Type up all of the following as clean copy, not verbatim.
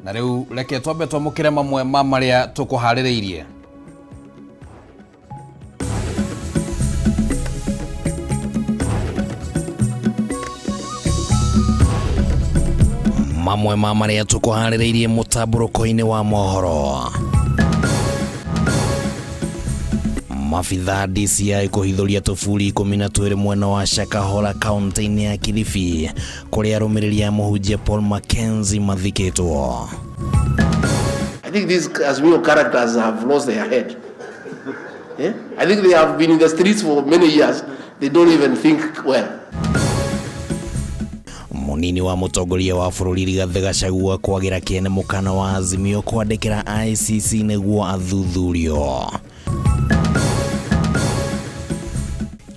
Na rĩu reke twambe twamũkĩre mamwe ma marĩa tũkũharĩrĩirie. Mamwe ma marĩa tũkũharĩrĩirie mũtambũrũko-inĩ wa mohoro. Mabithaa DCI kũhithũria tũburi 12 mwena wa Shakahola kaunti-inĩ ya Kilifi kũrĩa arũmĩrĩri a mũhunjia Paul Mackenzie mathikĩtwo. I think these Azimio characters have lost their head. Yeah? I think they have been in the streets for many years. They don't even think well. Munini wa mũtongoria wa bũrũri Rigathĩ Gachagua kwagĩra kĩene mũkana wa Azimio kwandĩkĩra ICC nĩguo athuthurio.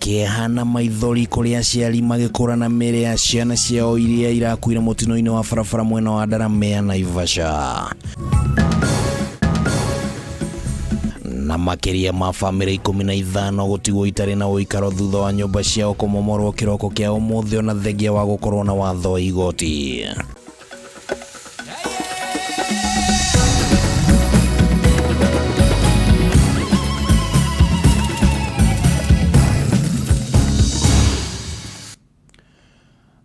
Kĩeha na maithori kũrĩ aciari magĩkũrana mĩĩrĩ ya ciana ciao iria irakuire mũtino-inĩ wa barabara mwena wa Ndaramea Naivasha. Na makĩria ma bamĩrĩ 15 gũtigwo itarĩ na ũikaro thutha wa nyũmba ciao kũmomorwo kĩroko kĩa ũmũthĩ ona thengia wa gũkorwo na watho wa igoti.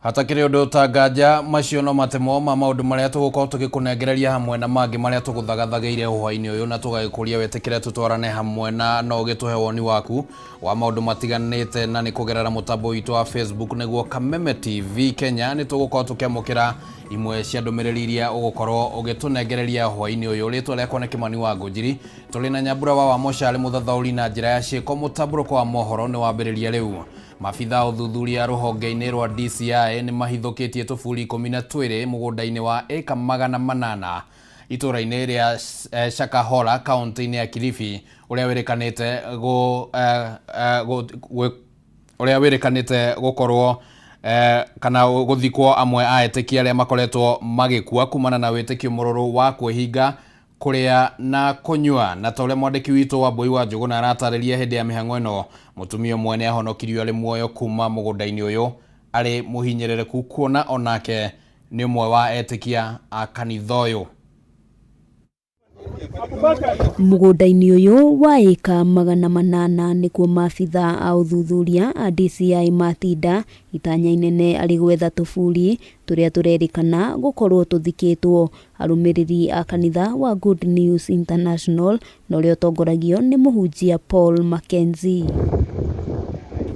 Hatakĩrĩ ũndũ ta nganja macio no matemo ma maũndũ marĩa tũgũkorwo tũgĩkũnengereria hamwe na mangĩ marĩa tũgũthagathageire hwainĩ ũyũ na tũgagĩkũria wĩtĩkĩre tũtwarane hamwe na no ũgĩtũhe woni waku wa maũndũ matiganĩte na nĩ kũgerera mũtambo witũ wa Facebook nĩguo Kameme TV Kenya. Nĩ tũgũkorwo tũkĩamũkĩra imwe cia ndũmĩrĩri iria ũgũkorwo ũgĩtũnengereria hwainĩ ũyũ. Rĩtwa rĩakwa nĩ Kĩmani wa Ngũnjiri, tũrĩ na Nyambura wa Wamũca arĩ mũthathaũri na njĩra ya ciĩko. Mũtambũrũko wa mohoro nĩ wambĩrĩria rĩu. Maabitha a ũthuthuria rũhonge-inĩ rwa DCI nĩ mahithũkĩtie tũburi 12 mũgũnda-inĩ wa ĩka 800 itũũra-inĩ rĩa Shakahola kaunti-inĩ ya Kilifi ũrĩa wĩrĩkanĩte gũ, ũrĩa wĩrĩkanĩte gũkorwo kana gũthikwo amwe a etĩkia arĩa makoretwo magĩkua kumana na wĩtĩkio mũrũrũ wa kwĩhinga kũrĩa na kũnyua. Na ta ũrĩa mwandĩki witũ wa Mbũi wa Njũgũna aratarĩria, hĩndĩ ya mĩhang'o ĩno mũtumia ũmwe nĩ ahonokirio arĩ muoyo kuma mũgũnda-inĩ ũyũ arĩ mũhinyĩrĩrĩku kuona onake nĩ ũmwe wa etĩkia a kanitha ũyũ. Mũgũnda-inĩ ũyũ wa ĩka 800 nĩkuo maabitha a ũthuthuria a DCI matinda itanya inene arĩ gwetha tũburi tũrĩa tũrerĩkana gũkorwo tũthikĩtwo arũmĩrĩri a kanitha wa Good News International na ũrĩa ũtongoragio nĩ mũhunjia Paul Mackenzie.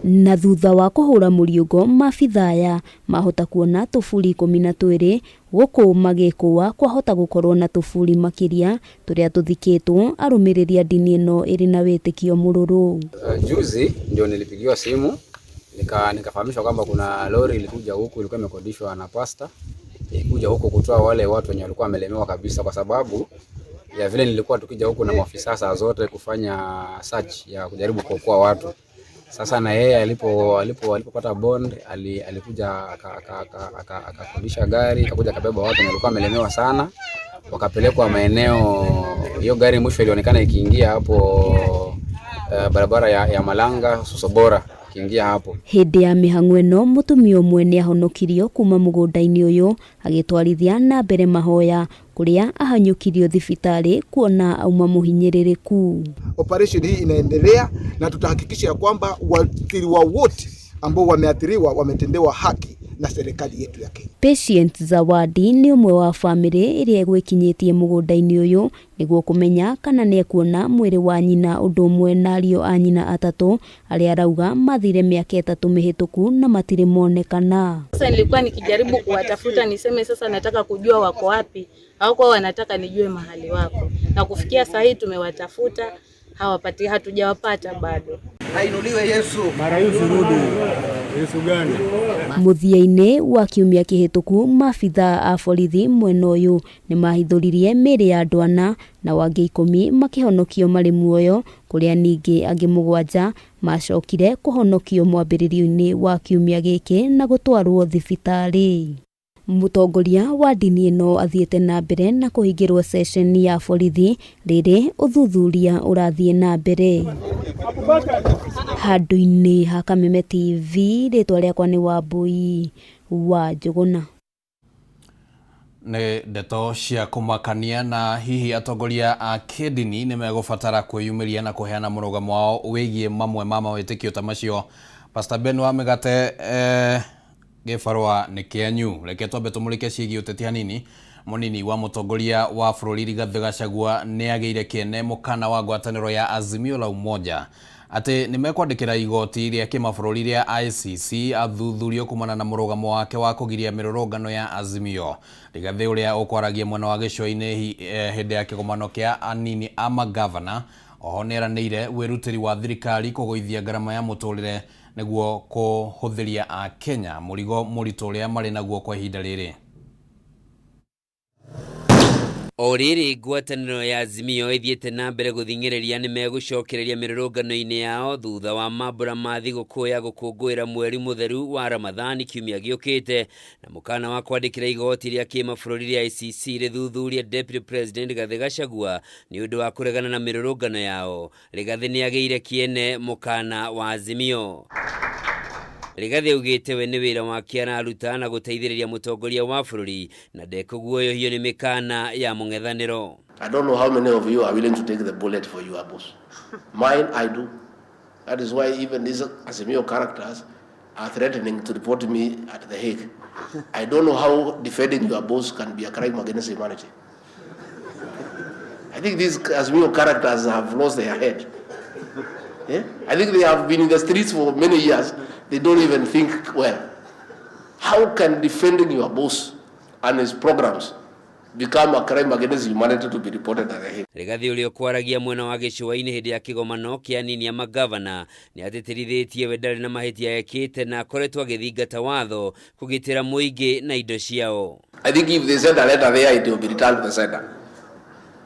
Na thutha wa kũhũra mũriũngo maabitha aya mahota kuona tũburi 12 gũkũ magĩkũa kwahota gũkorwo na tũburi makĩria tũrĩa tũthikĩtwo arũmĩrĩri a ndini ĩno ĩrĩ na wĩtĩkio mũrũrũ. Juzi ndio nilipigiwa simu nikafahamishwa kwamba kuna lori ilikuja huku, ilikuwa imekodishwa na pasta, ilikuja huku kutoa wale watu wenye walikuwa wamelemewa kabisa, kwa sababu ya vile nilikuwa tukija huku na maafisa saa zote kufanya search ya kujaribu kuokoa watu. Sasa na yeye alipopata bond alikuja akakodisha gari, akakuja akabeba watu wenye walikuwa wamelemewa sana, wakapelekwa maeneo. Hiyo gari mwisho ilionekana ikiingia hapo barabara ya Malanga Sosobora ikiingia hapo. Hĩndĩ ya mĩhang'o ĩno mũtumia ũmwe nĩ ahonokirio kuma mũgũnda-inĩ ũyũ agĩtwarithia na mbere mahoya kũrĩa ahanyũkirio thibitarĩ kuona auma mũhinyĩrĩrĩku. Operation hii inaendelea na tutahakikisha ya kwamba waathiriwa wote ambao wameathiriwa wametendewa haki na serikali yetu ya Kenya. Patient Zawadi nĩ ũmwe wa bamĩrĩ ĩrĩa ĩgwĩkinyĩtie mũgũnda-inĩ ũyũ nĩguo kũmenya kana nĩekuona mwĩrĩ wa nyina ũndũ ũmwe na ariũ a nyina atatũ arĩa arauga mathire mĩaka 3 mĩhĩtũku na matirĩ monekana. Sasa nilikuwa nikijaribu kuwatafuta niseme sasa nataka kujua wako wapi, hawakuwa wanataka nijue mahali wako, na kufikia saa hii tumewatafuta hawapati, hatujawapata bado. Ainuliwe Yesu. Mara hiyo rudi. Yesu gani? Mũthia-inĩ wa kiumia kĩhĩtũku maabitha a borithi mwena ũyũ nĩ mahithũririe mĩĩrĩ ya andũ ana na wangĩ 10 makĩhonokio marĩ muoyo, kũrĩa ningĩ angĩ 7 macokire kũhonokio mwambĩrĩrio-inĩ wa kiumia gĩkĩ na gũtwarwo thibitarĩ. Mũtongoria wa ndini ĩno athiĩte na mbere na kũhingĩrwo ceceni ya borithi rĩrĩ ũthuthuria ũrathiĩ na mbere. Handũ-inĩ ha Kameme TV, rĩtwa rĩakwa nĩ Wambui wa Njũgũna. Nĩ ndeto cia kũmakania na hihi atongoria a kĩndini nĩ megũbatara kwĩyumĩria na kũheana mũrũgamo wao wĩgiĩ mamwe ma mawĩtĩkio ta macio. Pastor Ben wa Mĩgate, gĩbarũa nĩ kĩanyu. Reke twambe tũmũrĩke ciĩgiĩ ũteti hanini. Mũnini wa mũtongoria wa bũrũri Rigathĩ Gachagua nĩ agĩire kĩene mũkana wa ngwatanĩro ya Azimio la Umoja atĩ nĩ mekwandĩkĩra igoti rĩa kĩmabũrũri rĩa ICC athuthurio kumana na mũrũgamo wake wa kũgiria mĩrũrũngano ya Azimio. Rigathĩ ũrĩa ũkwaragia mwena wa gĩcũa-inĩ hĩndĩ ya kĩgomano kĩa anini a magavana oho nĩeranĩire wĩrutĩri wa thirikari kũgũithia ngarama ya mũtũrĩre nĩguo kũhũthĩria Akenya mũrigo mũritũ ũrĩa marĩ naguo kwa ihinda rĩrĩ. O rĩrĩ ngwatanĩro ya Azimio ĩthiĩte na mbere gũthing'ĩrĩria nĩmegũcokereria mĩrũrũngano-inĩ yao thutha wa mambũra ma thigũkũ ya gũkũngũĩra mweri mũtheru wa Ramadhani kiumia gĩũkĩte na mũkana wa kwandĩkĩra igoti rĩa kĩmabũrũri rĩa ICC rĩthuthurie Deputy President Rigathĩ Gachagua nĩ ũndũ wa kũregana na mĩrũrũngano yao. Rigathĩ nĩagĩire kĩene mũkana wa Azimio. Rigathĩ augĩte we nĩ wĩra wake araruta na gũteithĩrĩria mũtongoria wa bũrũri na ndekũguoyohio nĩ mĩkana ya mũng'ethanĩro. I don't know how many of you are willing to take the bullet for your boss. Mine, I do. That is why even these Azimio characters are threatening to report me at The Hague. I don't know how defending your boss can be a crime against humanity. I think these Azimio characters have lost their head. Yeah? I think they have been in the streets for many years. They don't even think well. How can defending your boss and his programs become a crime against humanity to be reported at The Hague? Rigathĩ ũrĩa ũkwaragia mwena wa gĩcũa-inĩ hĩndĩ ya kĩgomano kĩa anini a magavana nĩ atĩtĩrithĩtie we ndarĩ na mahĩtia ekĩte na akoretwo agĩthingata watho kũgitĩra mũingĩ na indo ciao. I think if they send a letter there, it will be returned to the sender,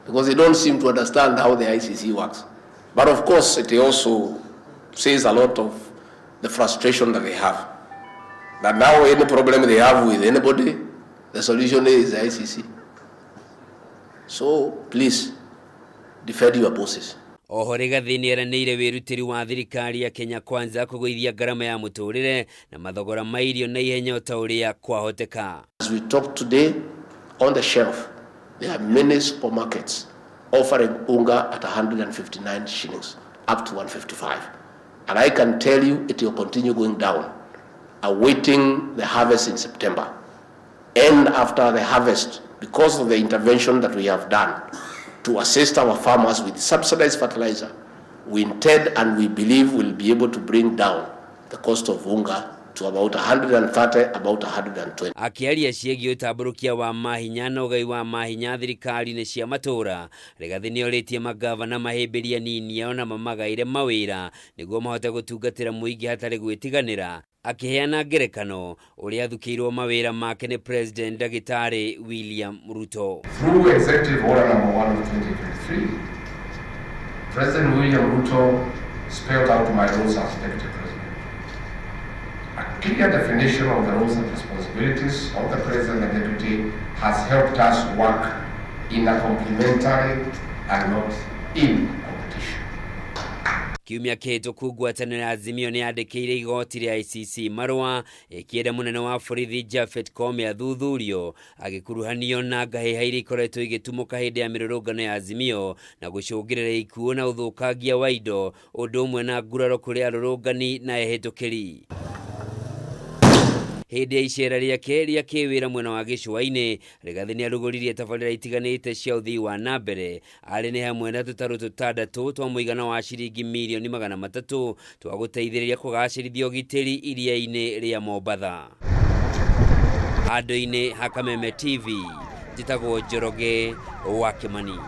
because they don't seem to understand how the ICC works. But of course, it also says a lot of the frustration that they have. That now any problem they have with anybody, the solution is the ICC. So please, defend your bosses. Oho Rigathĩ nĩeranĩire wĩrutĩri wa thirikari ya Kenya Kwanza kũgũithia ngarama ya mũtũrĩre na mathogora ma irio na ihenya o ta ũrĩa kwahoteka. As we talk today, on the shelf, there are many supermarkets offering unga at 159 shillings, up to 155. And I can tell you it will continue going down, awaiting the harvest in September. And after the harvest, because of the intervention that we have done to assist our farmers with subsidized fertilizer, we intend and we believe we'll be able to bring down the cost of unga to about 130, about 120. Akĩaria ciĩgiĩ ũtambũrũkia wa mahinya na ũgai wa mahinya thirikari-inĩ cia matũũra, Rigathĩ nĩorĩtie magavana mahĩmbĩrie anini ao na mamagaĩre mawĩra nĩguo mahote gũtungatĩra mũingĩ hatarĩ gwĩtiganĩra, akĩheana ngerekano ũrĩa athukĩirwo mawĩra make nĩ President Ndagĩtarĩ William Ruto. Through Executive Order number 1 of 2023, President William Ruto spelled out my roles as Deputy President. A clear definition of the roles and responsibilities of the President and Deputy has helped us work in a complementary and not in competition. Kiumia kĩhĩtũku ngwatanĩro ya Azimio nĩ yandĩkĩire igoti rĩa ICC marũa ĩkĩenda mũnene wa borithi Japhet Koome athuthurio agĩkuruhanio na ngahĩha iria ikoretwo igĩtumũka hĩndĩ ya mĩrũrũngano ya Azimio na gũcũngĩrĩria ikuũ na ũthũkangia wa indo ũndũ ũmwe na nguraro kũrĩ arũrũngani na ehĩtũkĩri. Hĩndĩ ya icera rĩake rĩa kĩwĩra mwena wa gĩcũa-inĩ, Rigathĩ nĩarugũririe tabarĩra itiganĩte cia ũthii wa na mbere arĩ nĩ hamwe na tũtarũ tũtandatũ twa mũigana wa ciringi mirioni 300 twa gũteithĩrĩria kũgacĩrithia ũgitĩri iria-inĩ rĩa Mombatha. Handũ-inĩ ha Kameme TV, njĩtagwo Njoroge wa Kĩmani.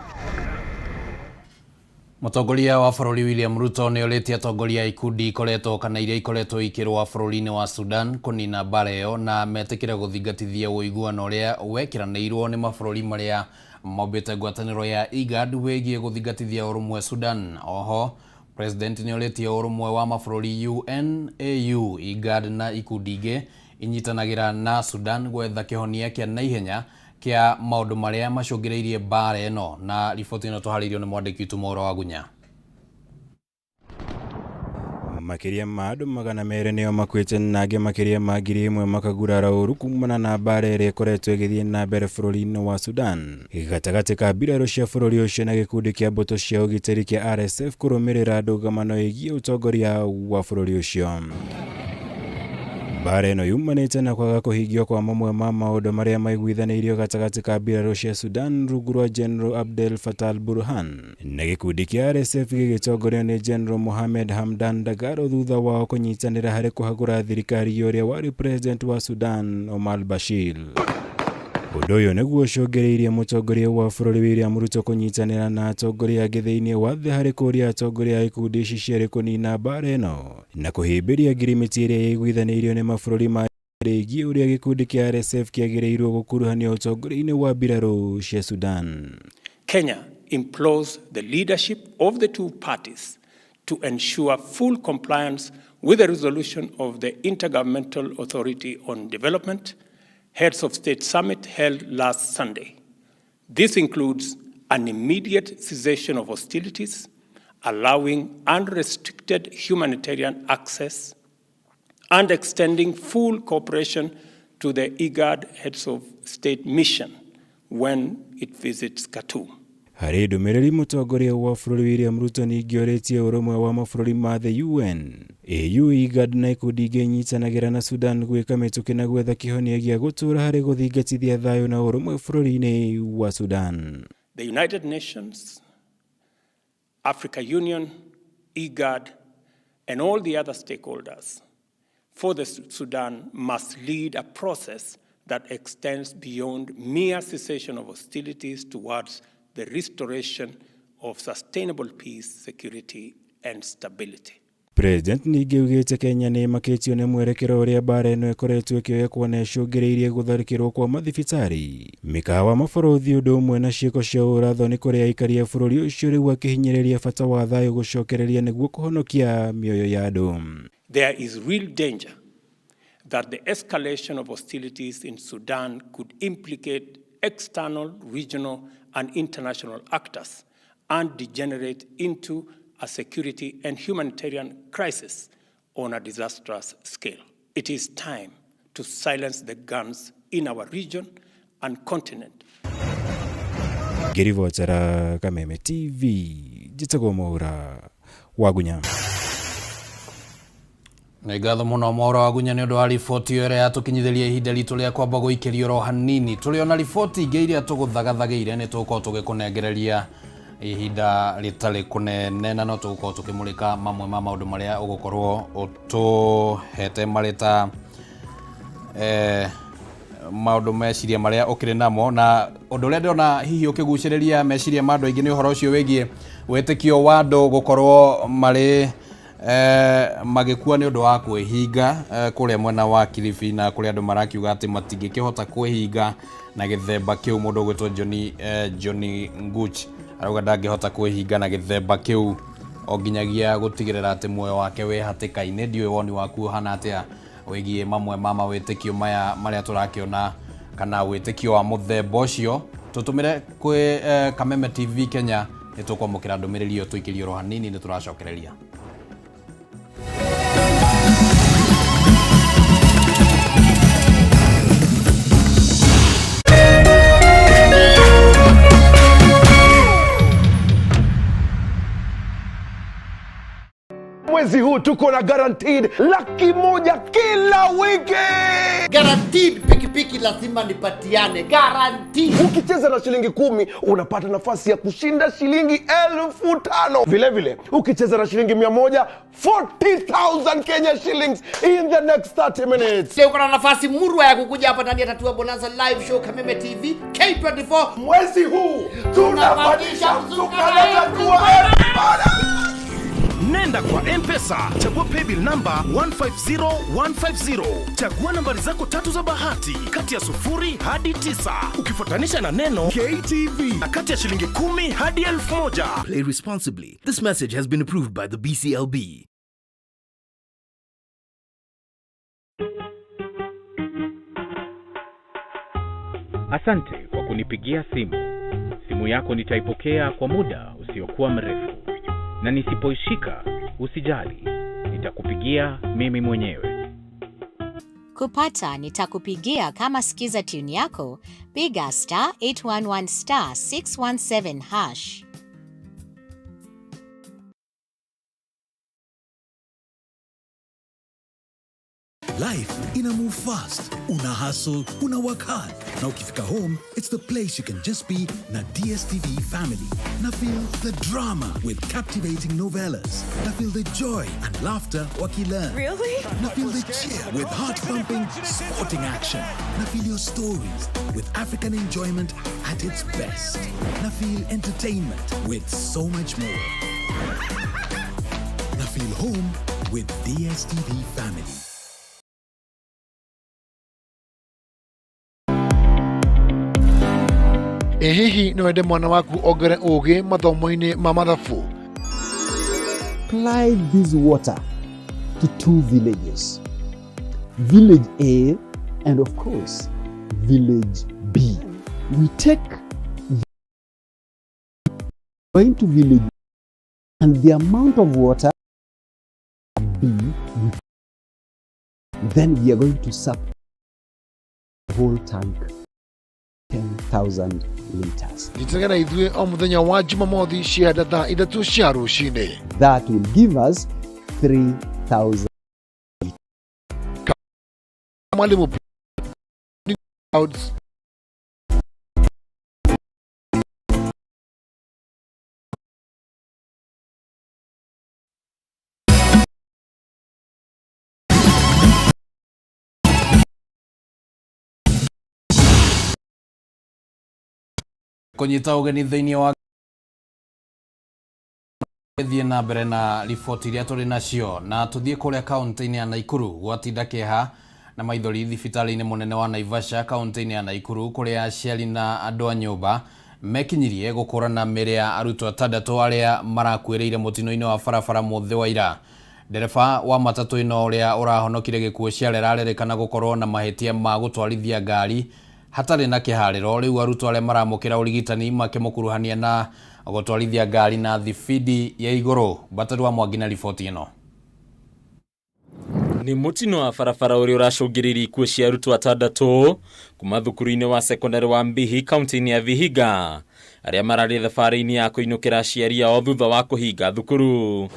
Mũtongoria wa bũrũri William Ruto nĩ orĩtie atongoria a ikundi ikoretwo kana iria ikoretwo ikĩrũa bũrũri-inĩ wa Sudan kũnina mbara ĩyo na metĩkĩre gũthingatithia ũiguano ũrĩa wekĩranĩirwo nĩ mabũrũri marĩa mombĩte ngwatanĩro ya IGAD wĩgiĩ gũthingatithia ũrũmwe Sudan. Oho President nĩ orĩtie ũrũmwe wa mabũrũri UN, AU, IGAD na ikundi ingĩ inyitanagĩra na Sudan gwetha kĩhonia kĩa naihenya kĩa maũndũ marĩa macũngĩrĩirie mbara ĩno. Na riboti ĩno tũharĩirio nĩ mwandĩki witũ Mwaura wa Gunya. Makĩria ma andũ 200 nĩo makuĩte na angĩ makĩria ma 1,000 makagurara ũru kumana na mbara ĩrĩa ĩkoretwo ĩgĩthiĩ na mbere bũrũri-inĩ wa Sudan gatagatĩ ka mbirarũ cia bũrũri ũcio na gĩkundi kĩa mbũtũ cia ũgitĩri kĩa RSF kũrũmĩrĩra ndũgamano ĩgiĩ ũtongoria wa bũrũri ũcio. Mbara ĩno yumanĩte na kwaga kũhingio kwa mamwe ma maũndũ marĩa maiguithanĩirio gatagatĩ ka mbirarũ cia Sudan rungu rwa General Abdel Fattah al-Burhan na gĩkundi kĩa RSF gĩgĩtongorio nĩ General Mohamed Hamdan Dagalo thutha wao kũnyitanĩra harĩ kũhagũra thirikari ya ũrĩa warĩ president wa Sudan Omar Bashir. Ũndũ ũyũ nĩguo ũcũngĩrĩirie mũtongoria wa bũrũri William Ruto kũnyitanĩra na atongoria angĩ thĩinĩ wa thĩ harĩ kũũria atongoria a ikundi ici cierĩ kũnina mbara ĩno na kũhĩmbĩria ngirimiti ĩrĩa yaiguithanĩirio nĩ mabũrũri ma ĩgiĩ ũrĩa gĩkundi kĩa RSF kĩagĩrĩirwo gũkuruhanio ũtongoria-inĩ wa mbirarũ cia Sudan. Kenya implores the leadership of the two parties to ensure full compliance with the resolution of the Intergovernmental Authority on Development Heads of State Summit held last Sunday. This includes an immediate cessation of hostilities, allowing unrestricted humanitarian access, and extending full cooperation to the IGAD Heads of State mission when it visits Khartoum. Harĩ ndũmĩrĩri mũtongoria wa bũrũri William Ruto ningĩ orĩtie ũrũmwe wa mabũrũri ma the UN, AU, IGAD na ikundi ingĩ inyitanagĩra na Sudan gwĩka mĩtũkĩ na gwetha kĩhonia gĩa gũtũũra harĩ gũthingatithia thayũ na ũrũmwe bũrũri-inĩ wa Sudan. The United Nations, Africa Union, IGAD, and all the other stakeholders for the Sudan must lead a process that extends beyond mere cessation of hostilities towards the restoration of sustainable peace, security, and stability. President ningĩ augĩte Kenya nĩ ĩmakĩtio nĩ mwerekero ũrĩa mbara ĩno ĩkoretwo ĩkĩoya kuona ĩcũngĩrĩirie gũtharĩkĩrwo kwa mathibitarĩ, mĩkawa, mabũrũthi ũndũ ũmwe na ciĩko cia ũũra-thoni kũrĩ aikari a bũrũri ũcio rĩu akĩhinyĩrĩria bata wa thayũ gũcokereria nĩguo kũhonokia mĩoyo ya andũ. There is real danger that the escalation of hostilities in Sudan could implicate external, regional, and international actors and degenerate into a security and humanitarian crisis on a disastrous scale. It is time to silence the guns in our region and continent. Ngĩribotera Kameme TV, njĩtagwo Mwaura Wagunya. Nĩ ngatho mũno Mwaura Wagunya nĩ ũndũ wa riboti ĩyo ĩrĩa yatũkinyithĩria ihinda ritũ rĩa kwamba gũikĩrio oro hanini. Tũrĩ ona riboti ingĩ iria tũgũthagathagĩire nĩ tũgũkorwo tũgĩkũnengereria ihinda rĩtarĩ kũnene na no tũgũkorwo tũkĩmũrĩka mamwe ma maũndũ marĩa ũgũkorwo ũtũhete marĩ ta maũndũ meciria marĩa ũkĩrĩ namo, na ũndũ ũrĩa ndĩrona hihi ũkĩgucĩrĩria meciria ma andũ aingĩ nĩ ũhoro ũcio wĩgiĩ wĩtĩkio wa andũ gũkorwo marĩ magĩkua nĩ ũndũ wa kwĩhinga kũrĩa mwena wa Kilifi, na kũrĩa andũ marakiuga atĩ matingĩkĩhota kwĩhinga na gĩthemba kĩu. Mũndũ ũgwĩtwo Johnny Nguch arauga ndangĩhota kwĩhinga na gĩthemba kĩu o nginyagia gũtigĩrĩra atĩ muoyo wake wĩ hatĩka-inĩ. Ndiũĩ woni waku ũhana atĩa wĩgiĩ mamwe ma mawĩtĩkio maya marĩa tũrakĩona kana wĩtĩkio wa mũthemba ũcio. Tũtũmĩre kwĩ Kameme TV Kenya, nĩ tũkwamũkĩra ndũmĩrĩri ĩyo tũikĩrie oro hanini, nĩ tũracokereria. Mwezi huu tuko na guaranteed 100,000 kila wiki. Guaranteed pikipiki lazima nipatiane. Guaranteed. Ukicheza na shilingi 10 unapata nafasi ya kushinda shilingi 5,000. Vile vile ukicheza na shilingi 100, 40,000 Kenya shillings in the next 30 minutes. Sio uko na nafasi murwa ya kukuja hapa ndani ya Tatua Bonanza live show Kameme TV K24. Mwezi huu tunapandisha mzuka na Tatua. Nenda kwa M-Pesa, chagua paybill number 150150. Chagua nambari zako 3 za bahati kati ya 0 hadi 9, ukifuatanisha na neno KTV na kati ya shilingi 10 hadi 1,000. Play responsibly. This message has been approved by the BCLB. Asante kwa kunipigia simu. Simu yako nitaipokea kwa muda usiokuwa mrefu. Na nisipoishika, usijali. Nitakupigia mimi mwenyewe. Kupata nitakupigia kama skiza tune yako, piga star 811 star 617 hash. Life ina move fast. Una hustle, una work hard. Na ukifika home, it's the place you can just be na DSTV family. Na feel the drama with captivating novellas. Na feel the joy and laughter wakilearn. Really? Na feel the cheer with heart-pumping sporting action. Na feel your stories with African enjoyment at its best. Na feel entertainment with so much more. Na feel home with DSTV family. Ĩ hihi no wende mwana waku ongerere ũgĩ mathomo-inĩ ma mathabu? Supply this water to two villages, Village A and of course Village B. We take going to village and the amount of water B, then we are going to sap the whole tank 10,000 liters. Nyitanĩra na ithuĩ o mũthenya wa Jumamothi cianda thaa 3 cia rũcinĩ. That will give us 3,000. Mwalimu Clouds. Kũnyita ũgeni thĩinĩ wa thiĩ na mbere na riboti iria tũrĩ nacio na tũthiĩ kũrĩa kaũntĩ-inĩ ya Naikuru gwatinda kĩeha na maithori thibitarĩ-inĩ mũnene wa Naivasha kaũntĩ-inĩ ya Naikuru kũrĩa aciari na andũ a nyũmba mekinyirie gũkũrana mĩĩrĩ ya arutwo atandatũ arĩa marakuĩrĩire mũtino-inĩ wa barabara mũthĩ wa ira. Ndereba wa matatũ ĩno ũrĩa ũrahonokire gĩkuũ ciarera arerĩkana gũkorwo na mahĩtia ma gũtwarithia ngari hatarĩ na kĩharĩro. Rĩu arutwo arĩa maramũkĩra ũrigitani makĩmũkuruhania na gũtwarithia ngari na thibindi ya igũrũ. Mbatarĩ wa Mwangi na riboti ĩno. Nĩ mũtino wa barabara ũrĩa ũracũngĩrĩirie ikuũ cia arutwo atandatũ kuma thukuru-inĩ wa sekondarĩ wa Mbihi kaunti-inĩ ya Vihiga arĩa mararĩ thabarĩ-inĩ ya kũinũkĩra aciari ao thutha wa kũhinga thukuru.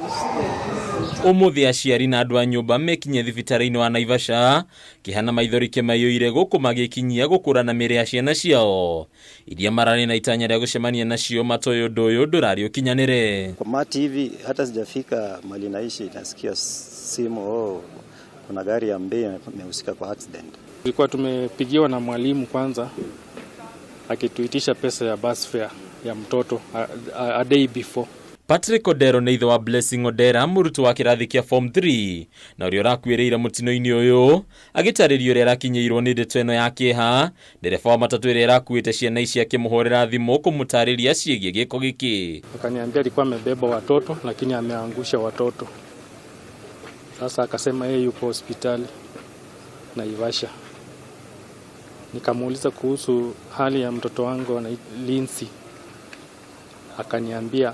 Ũmũthĩ aciari na andũ a nyũmba mekinyia thibitarĩ-inĩ wa Naivasha kĩhana maithori kĩmaiyũire gũkũ magĩkinyia gũkũrana mĩĩrĩ ya ciana ciao iria mararĩ na itanya rĩa gũcemania nacio matoĩ ũndũ ũyũ ndũrarĩ ũkinyanĩre. Kwa mati hivi hata sijafika mahali naishi, nasikia simu, oh, kuna gari ya Mbeya imehusika kwa accident. Tulikuwa tumepigiwa na mwalimu kwanza akituitisha pesa ya bus fare ya mtoto a day before. Patrick Odero nĩ ithe wa Blessing Odera mũrutwo wa kĩrathi kĩa form 3 na ũrĩa ũrakuĩrĩire mũtino-inĩ ũyũ agĩtarĩria ũrĩa arakinyĩirwo nĩ ndeto ĩno ya kĩeha ndereba wa matatũ ĩrĩa ĩrakuĩte ciana ici akĩmũhũrĩra thimũ kũmũtarĩria ciĩgiĩ gĩko gĩkĩ. Akaniambia alikuwa amebeba watoto lakini ameangusha watoto. Sasa akasema yeye yuko hospitali Naivasha. Nikamuuliza kuhusu hali ya mtoto wangu na Lindsay, akaniambia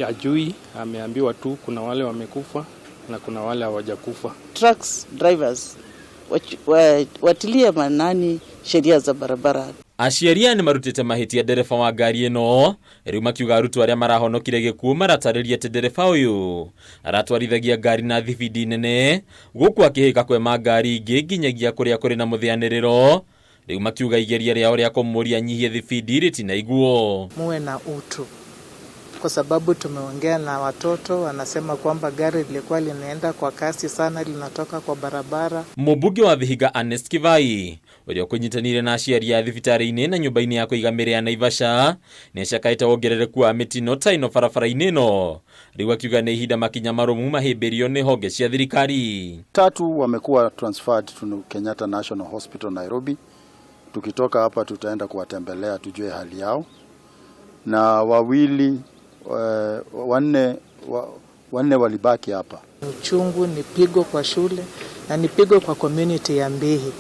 hajui, ameambiwa tu kuna wale wamekufa na kuna wale hawajakufa. Trucks drivers watilie maanani sheria za barabara. Aciari aya nĩmarutĩte mahĩtia ndereba wa ngari ĩno rĩu makiuga arutwo arĩa marahonokire gĩkuũ maratarĩria atĩ ndereba ũyũ aratwarithagia ngari na thibindi nene gũkũ akĩhĩka kwema ngari ingĩ nginyagia kũrĩa kũrĩ na mũthĩanĩrĩro rĩu makiuga igeria rĩao rĩa kũmũria anyihie thibindi rĩtinaiguo. Muwe na utu, kwa sababu tumeongea na watoto wanasema kwamba gari lilikuwa linaenda kwa kasi sana, linatoka kwa barabara. Mũmbunge wa Vihiga Ernest Kivai ũrĩa ũkũnyitanĩire na aciari a thibitarĩ-inĩ na nyũmba-inĩ ya kũiga mĩĩrĩ ya Naivasha nĩacakaĩte wongerereku wa mĩtino ta ĩno barabara-inĩ ĩno rĩu akiuga nĩ ihinda makinya marũmu mahĩmbĩrio nĩ honge cia thirikari. 3 wamekuwa transferred to Kenyatta National Hospital Nairobi. Tukitoka hapa tutaenda kuwatembelea tujue hali yao, na 4 walibaki hapa. Uchungu ni pigo kwa shule na ni pigo kwa community ya Mbihi.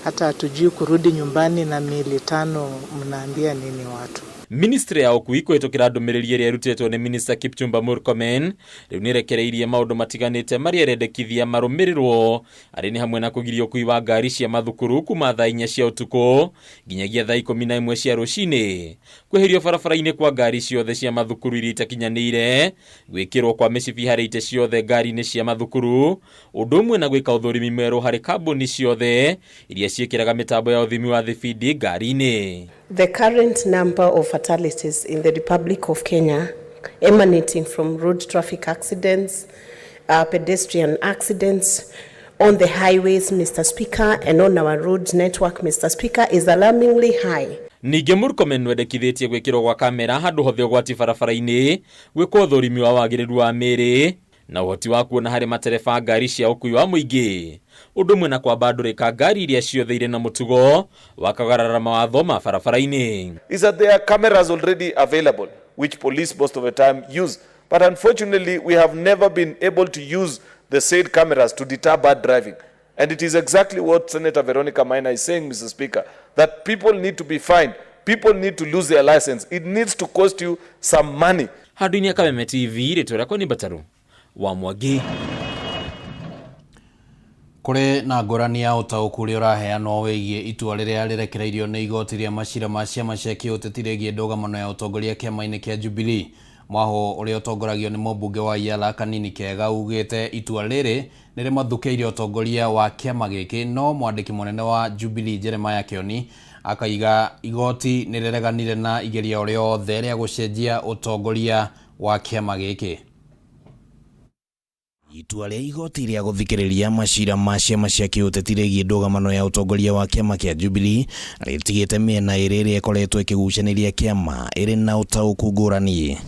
Hata hatujui kurudi nyumbani na miili 5, mnaambia nini watu? Ministry ya ũkui kũhĩtũkĩra ndũmĩrĩri ĩrĩa ĩrutĩtwo nĩ Minista Kipchumba Murkomen rĩu nĩrekereirie maũndũ matiganĩte marĩa ĩrendekithia marũmĩrĩrwo arĩ nĩ hamwe na kũgiria ũkui wa ngari cia mathukuru kuma thaa 4 cia ũtukũ nginyagia thaa 11 cia rũcinĩ, kweherio barabara-inĩ kwa ngari ciothe cia mathukuru iria itakinyanĩire, gwĩkĩrwo kwa mĩcibi harĩ itĩ ciothe ngari-inĩ cia mathukuru, ũndũ ũmwe na gwĩka ũthũrimi mwerũ harĩ kambuni ciothe iria ciĩkĩraga mĩtambo ya ũthimi wa thibindi ngari-inĩ. The current number of fatalities in the Republic of Kenya emanating from road traffic accidents, pedestrian accidents on the highways, Mr. Speaker, and on our road network, Mr. Speaker, is alarmingly high. Ningĩ Murkomen nĩwendekithĩtie gwĩkĩrwo gwa kamera handũ hothe ũgwati barabara-inĩ, gwĩkwo ũthũrimi wa wagĩrĩru wa mĩĩrĩ na ũhoti wa kuona harĩ matereba ngari cia ũkui wa mũingĩ, ũndũ ũmwe na kwamba ndũrĩka ngari iria ciothe irĩ na mũtugo wa kũgararara mawatho ma barabara-inĩ. Is that there are cameras already available, which police most of the time use. But unfortunately, we have never been able to use the said cameras to deter bad driving. And it is exactly what Senator Veronica Maina is saying, Mr. Speaker, that people need to be fined. People need to lose their license. It needs to cost you some money. Handũ-inĩ ya Kameme TV, rĩtwa rĩakwa nĩ Mbataru wa Mwangi. Kũrĩ na ngũrani ya ũtaũku ũrĩa ũraheanwo wĩgiĩ itua rĩrĩa rĩrekereirio nĩ igoti rĩa macira ma ciama cia kĩũteti rĩgiĩ ndũgamano ya ũtongoria kĩama-inĩ kĩa Jubilee. Mwaho ũrĩa ũtongoragio nĩ mũmbunge wa Yala Kanini Kega ugĩte itua rĩrĩ nĩ rĩmathũkĩire ũtongoria wa kĩama gĩkĩ, no mwandĩki mũnene wa Jubilee Jeremiah Kioni akaiga igoti nĩ rĩreganire na igeria o rĩothe rĩa gũcenjia ũtongoria wa kĩama gĩkĩ. Itua rĩa igoti rĩa gũthikĩrĩria macira ma ciama cia kĩũteti rĩgiĩ ndũgamano ya ũtongoria wa kĩama kĩa Jubilee rĩtigĩte mĩena ĩrĩ ĩrĩa ĩkoretwo ĩkĩgucanĩria kĩama ĩrĩ na ũtaũku ngũrani.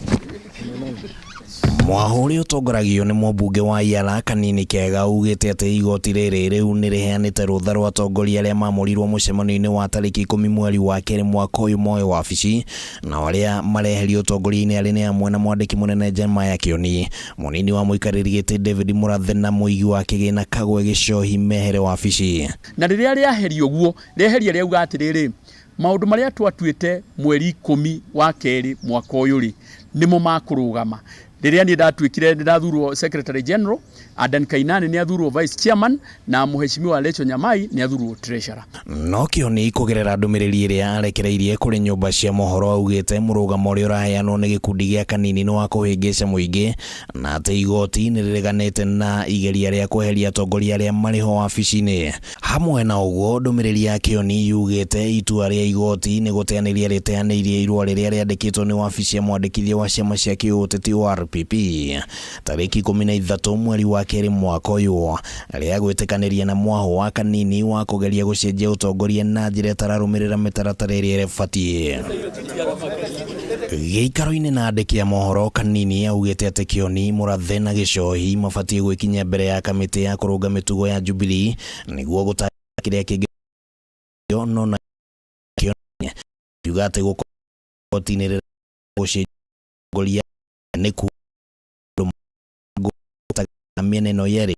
Mwaho ũrĩa ũtongoragio nĩ mũmbunge wa Yala Kanini Kega ugĩte atĩ igoti rĩrĩ rĩu nĩ rĩheanĩte rũtha rwa atongoria arĩa mamũrirwo mũcemanio-inĩ wa tarĩki 10 mweri wa kerĩ mwaka ũyũ moe wabici, na arĩa mareherio ũtongoria-inĩ arĩ nĩ hamwe na mwandĩki mũnene Jeremiah Kioni, mũnini wa mũikarĩri gĩtĩ David Murathe na mũigi wa kĩgĩna Kagwe Gĩcohi mehere wabici. Na rĩrĩa rĩaherio ũguo, rĩeheria rĩauga atĩrĩrĩ, maũndũ marĩa twatuĩte mweri 10 wa kerĩ mwaka ũyũ rĩ, nĩmo makũrũgama. Rĩrĩa niĩ ndatuĩkire nĩ ndathurwo Secretary General, Adan Kainani nĩ athurwo Vice Chairman na Mheshimiwa Rachel Nyamai nĩ athurwo Treasurer. No Kioni kũgerera ndũmĩrĩri ĩrĩa arekereirie kũrĩ nyũmba cia mohoro augĩte mũrũgamo ũrĩa ũraheanwo nĩ gĩkundi gĩa Kanini nĩ wa kũhĩngĩca mũingĩ na atĩ igoti nĩ rĩreganĩte na igeria rĩa kweheria atongoria arĩa marĩ ho wabici-inĩ. Hamwe na ũguo ndũmĩrĩri ya Kioni yugĩte itua rĩa igoti nĩ gũteanĩria rĩteanĩirie irũa rĩrĩa rĩandĩkĩtwo nĩ wabici ya mwandĩkithia wa ciama cia kĩũteti ORPP tarĩki 13 mweri wa kerĩ mwaka ũyũ rĩa gwĩtĩkanĩria na mwaho wa Kanini wa kũgeria gũcenjia ũtongoria na njĩra ĩtararũmĩrĩra mĩtaratara ĩrĩa ĩbatiĩ. Gĩikaro-inĩ na andĩki a mohoro Kanini augĩte atĩ Kioni, Murathe na Gĩcohi mabatiĩ gwĩkinyia mbere ya kamĩtĩ ya kũrũnga mĩtugo ya Jubilee nĩguo gũtarĩria kĩrĩa kĩngĩ no na Kioni akiuga atĩ gũkorwo igoti-inĩ gũcenjia nĩ kuga mĩena ĩno yerĩ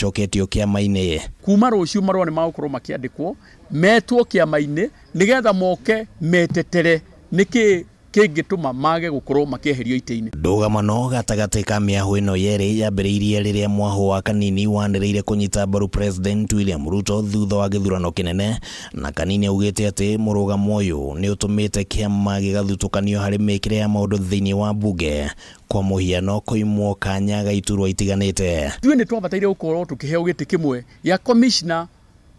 coketio kĩama-inĩ. Kuma rũciũ marũa nĩ magũkorwo makĩandĩkwo metwo kĩama-inĩ nĩgetha moke metetere nĩkĩ kĩngĩtũma mage gũkorwo makĩeherio itĩ-inĩ. Ndũgamano gatagatĩ ka mĩahũ ĩno yerĩ yambĩrĩirie rĩrĩa mwaho wa Kanini wanĩrĩire kũnyita mbaru President William Ruto thutha wa gĩthurano kĩnene, na Kanini augĩte atĩ mũrũgamo ũyũ nĩ ũtũmĩte kĩama gĩgathutũkanio harĩ mĩkĩre ya maũndũ thĩinĩ wa mbunge, kwa mũhiano kũimwo kanya ga iturwa itiganĩte. Ithuĩ nĩ twabataire gũkorwo tũkĩheo gĩtĩ kĩmwe gĩa commissioner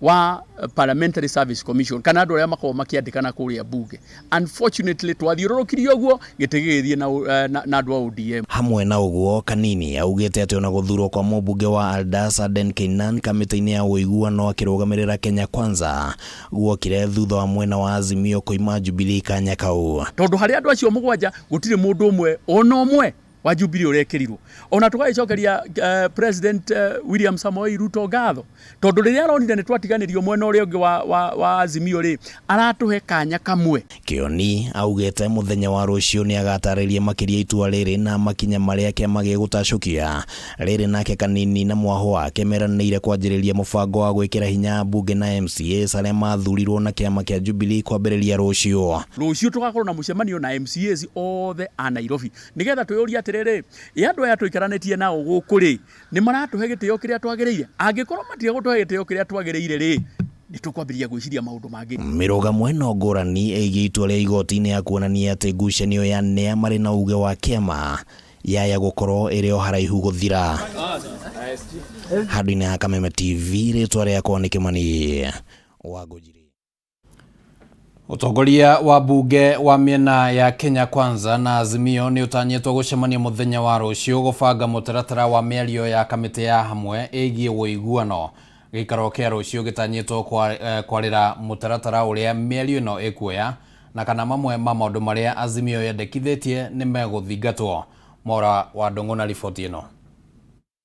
wa Parliamentary Service Commission kana andũ arĩa makoragwo makĩandĩkana kũrĩa mbunge. Unfortunately twathiũrũrũkirie ũguo gĩtĩ gĩgĩthiĩ na andũ a ODM. Hamwe na ũguo Kanini augĩte atĩ ona gũthurwo kwa mũmbunge wa Aldas Aden Keynan kamĩtĩ-inĩ ya ũiguano akĩrũgamĩrĩra Kenya Kwanza guokire thutha wa mwena wa Azimio kũima Jubilee kanya kau. Tondũ harĩ andũ acio mũgwanja gũtirĩ mũndũ ũmwe ona ũmwe Wa Jubilee ũrekĩrirwo. Ona tũgagĩcokeria President William Samoei Ruto ngatho tondũ rĩrĩa aronire nĩ twatiganĩrio mwena ũrĩa ũngĩ wa Azimio rĩ, aratũhe kanya kamwe. Kioni augĩte mũthenya wa rũciũ nĩ agatarĩria makĩria itua rĩrĩ na makinya marĩa kĩama gĩgũtacũkia. Rĩrĩ nake Kanini na mwahũ wake meranĩire kwanjĩrĩria mũbango wa gwĩkĩra hinya mbunge na MCAs arĩa mathurirwo na kĩama kĩa Jubilee kwambĩrĩria rũciũ. Rũciũ tũgakorwo na mũcemanio na MCAs othe a Nairobi nĩgetha twĩyũrie atĩrĩrĩ, ĩ andũ aya tũikaranĩtie nao gũkũ rĩ, nĩ maratũhe gĩtĩo kĩrĩa twagĩrĩire? Angĩkorwo matigũtũhe gĩtĩo kĩrĩa twagĩrĩire rĩ, nĩ tũkwambĩrĩria gwĩciria maũndũ mangĩ. Mĩrũgamo ĩno ngũrani ĩgiĩ itua rĩa igoti nĩ ya kuonania atĩ ngucanio ya nĩa marĩ na uge wa kĩama yaya gũkorwo ĩrĩ o haraihu gũthira. Handũ-inĩ ha Kameme TV, rĩtwa rĩakwa nĩ Kĩmani wa Ngũnjiri. Ũtongoria wa mbunge wa mĩena ya Kenya Kwanza na Azimio nĩ ũtanyĩtwo gũcemania mũthenya wa rũciũ gũbanga mũtaratara wa mĩario ya kamĩtĩ ya hamwe ĩgiĩ ũiguano. Gĩikaro kĩa rũciũ gĩtanyĩtwo kwarĩra mũtaratara ũrĩa mĩario ĩno ĩkuoya na kana mamwe ma maũndũ marĩa Azimio yendekithĩtie nĩ megũthingatwo. Mora wa Ndũng'ũ na riboti ĩno.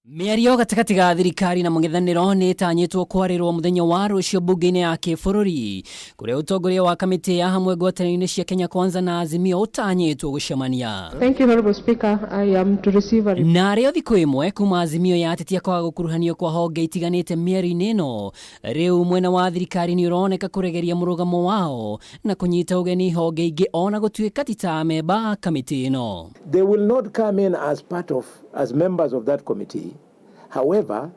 Mĩario gatagatĩ ga thirikari na mũng'ethanĩro nĩ ĩtanyĩtwo kwarĩrwo mũthenya wa rũciũ mbunge-inĩ ya kĩbũrũri kũrĩa ũtongoria wa kamĩtĩ ya hamwe ngwatanĩro-inĩ cia Kenya Kwanza na Azimio ũtanyĩtwo gũcemania. Thank you, Honorable Speaker. I am to receive a Na arĩo thikũ ĩmwe kuma Azimio yatetia kwaga gũkuruhanio kwa honge itiganĩte mĩario-inĩ ĩno, rĩu mwena wa thirikari nĩ ũroneka kũregeria mũrũgamo wao na kũnyita ũgeni honge ingĩ ona gũtuĩka ti ta amemba a kamĩtĩ ĩno. They will not come in as part of, as members of that committee. However,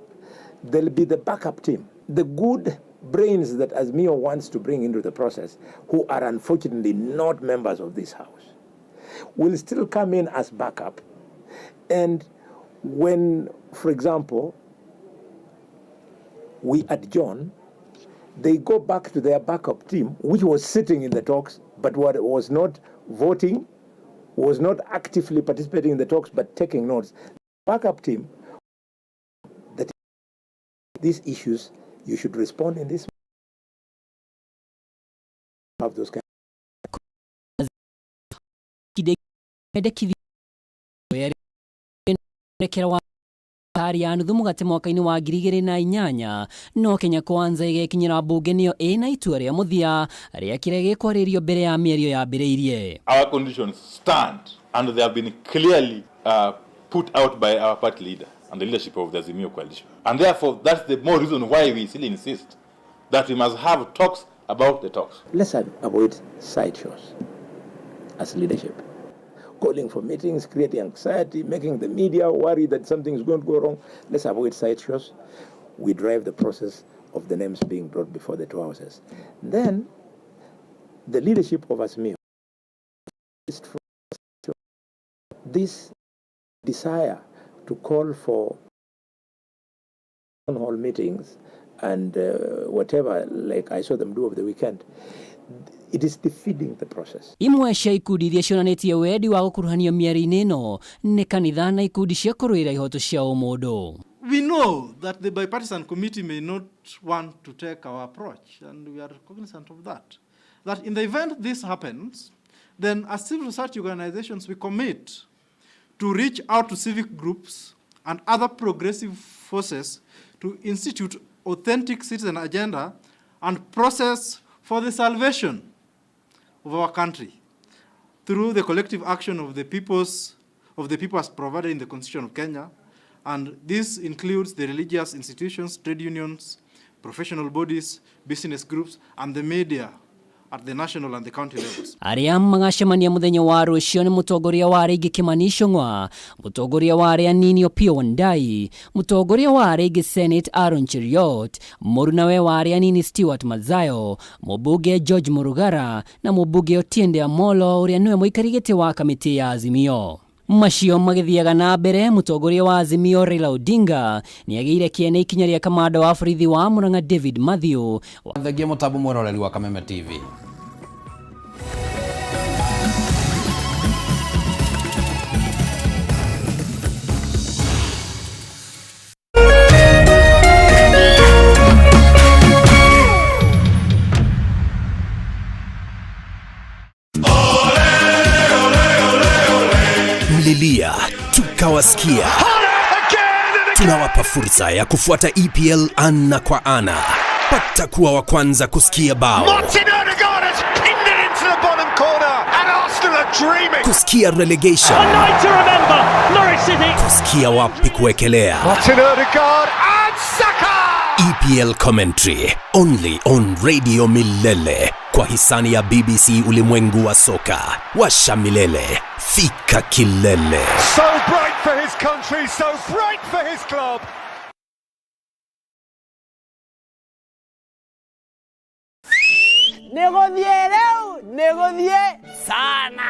they'll be the backup team, the good brains that Azimio wants to bring into the process, who are unfortunately not members of this house, will still come in as backup. And when, for example, we adjourn, they go back to their backup team, which was sitting in the talks, but what was not voting, was not actively participating in the talks, but taking notes. Backup team, that these issues, you should respond in this. Have those kind. Ya nuthu mũgate mwaka-inĩ wa 2008 no Kenya Kwanza ĩgekinyĩra mbunge nĩyo ĩna itua rĩa mũthia rĩa kĩrĩa gĩkwarĩrio mbere ya mĩario yambĩrĩirie. Our conditions stand and they have been clearly put out by our party leader and the leadership of the Azimio coalition. And therefore, that's the more reason why we still insist that we must have talks about the talks. Let's avoid sideshows as leadership. Calling for meetings, creating anxiety, making the media worry that something is going to go wrong. Let's avoid sideshows. We drive the process of the names being brought before the two houses. Then, the leadership of Azimio, this desire to call for town hall meetings and whatever, like I saw them do over the weekend, it is defeating the process. Imwe cia ikundi iria cionanĩtie wendi wa gũkuruhanio mĩario-inĩ ĩno nĩ kanitha na ikundi cia kũrũĩra ihoto cia ũmũndũ. We know that the bipartisan committee may not want to take our approach, and we are cognizant of that. That in the event this happens, then as civil society organizations we commit to reach out to civic groups and other progressive forces to institute authentic citizen agenda and process for the salvation of our country through the collective action of the peoples of the people as provided in the Constitution of Kenya, and this includes the religious institutions, trade unions, professional bodies, business groups, and the media at the national and the county levels. Arĩa magacemania mũthenya wa rũciũ nĩ mũtongoria wa arĩa aingĩ Kimani Ichung'wa, mũtongoria wa arĩa anini Opiyo Wandayi, mũtongoria wa arĩa aingĩ Senate Aaron Cheruiyot, mũrunawe wa arĩa anini Stewart Madzayo, mũmbunge George Murugara na mũmbunge Otiende Amollo ũrĩa nĩwe mũikari gĩtĩ wa kamĩtĩ ya Azimio. Macio magĩthiaga na mbere, mũtongoria wa Azimio Raila Odinga nĩ agĩire kĩene ikinya rĩa kamanda wa borithi wa Murang'a David Mathew. Thengia mũtambo mwĩroreri wa Kameme TV. Mlilia Mkawasikia. Tunawapa fursa ya kufuata EPL ana kwa ana. Pata kuwa wa kwanza kusikia bao, Martin Odegaard has pinned it into the bottom corner, and Arsenal are dreaming. kusikia relegation, A night to remember, Norwich City. kusikia wapi kuwekelea. Martin Odegaard and Saka. EPL commentary only on Radio Milele kwa hisani ya BBC Ulimwengu wa Soka. Washa milele, fika kilele. So bright for his country, so bright for his club. Nĩgũthiĩ rĩu nĩgũthiĩ sana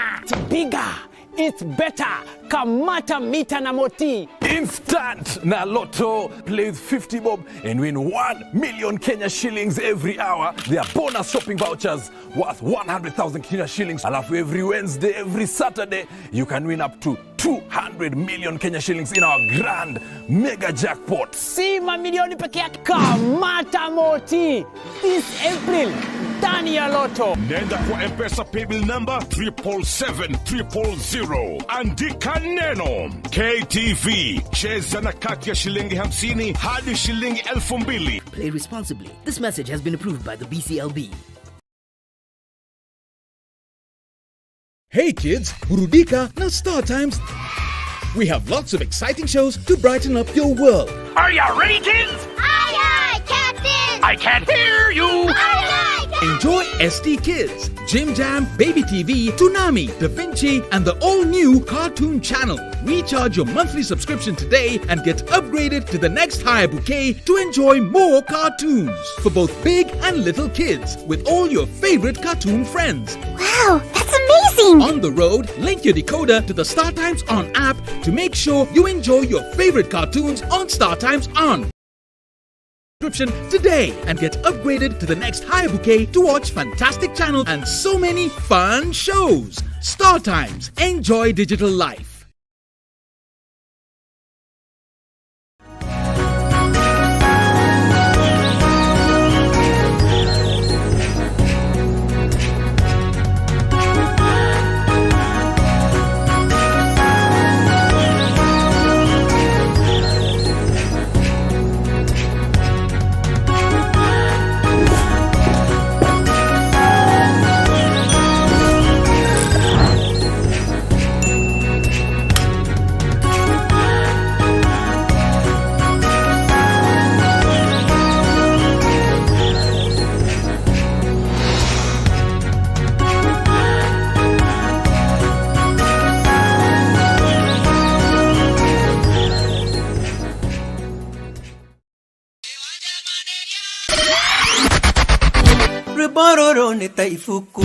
bigger it's better kamata mita na moti Instant na Lotto plays 50 bob and win 1 million Kenya shillings every hour. There are bonus shopping vouchers worth 100,000 Kenya shillings. Alafu every Wednesday, every Saturday, you can win up to 200 million Kenya shillings in our grand mega jackpot. Si mamilioni peke yake, kamata moti this April ndani ya Lotto. Nenda kwa M-Pesa paybill number 777 andika neno KTV, cheza na kati ya shilingi 50 hadi shilingi 2000. Play responsibly. This message has been approved by the BCLB. Hey kids, burudika na Star Times. We have lots of exciting shows to brighten up your world. Are you ready, kids? Aye, aye, Captain! I can't hear you! Aye, aye, Captain! Enjoy SD Kids, Jim Jam, Baby TV, Toonami, Da Vinci, and the all new Cartoon Channel. Recharge your monthly subscription today and get upgraded to the next higher bouquet to enjoy more cartoons for both big and little kids with all your favorite cartoon friends. Wow, that's amazing! On the road, link your decoder to the Star Times On app to make sure you enjoy your favorite cartoons on Star Times On. Subscription today and get upgraded to the next higher bouquet to watch fantastic channels and so many fun shows. Star Times, enjoy digital life. Rwĩmbo rũrũ nĩ ta ibuku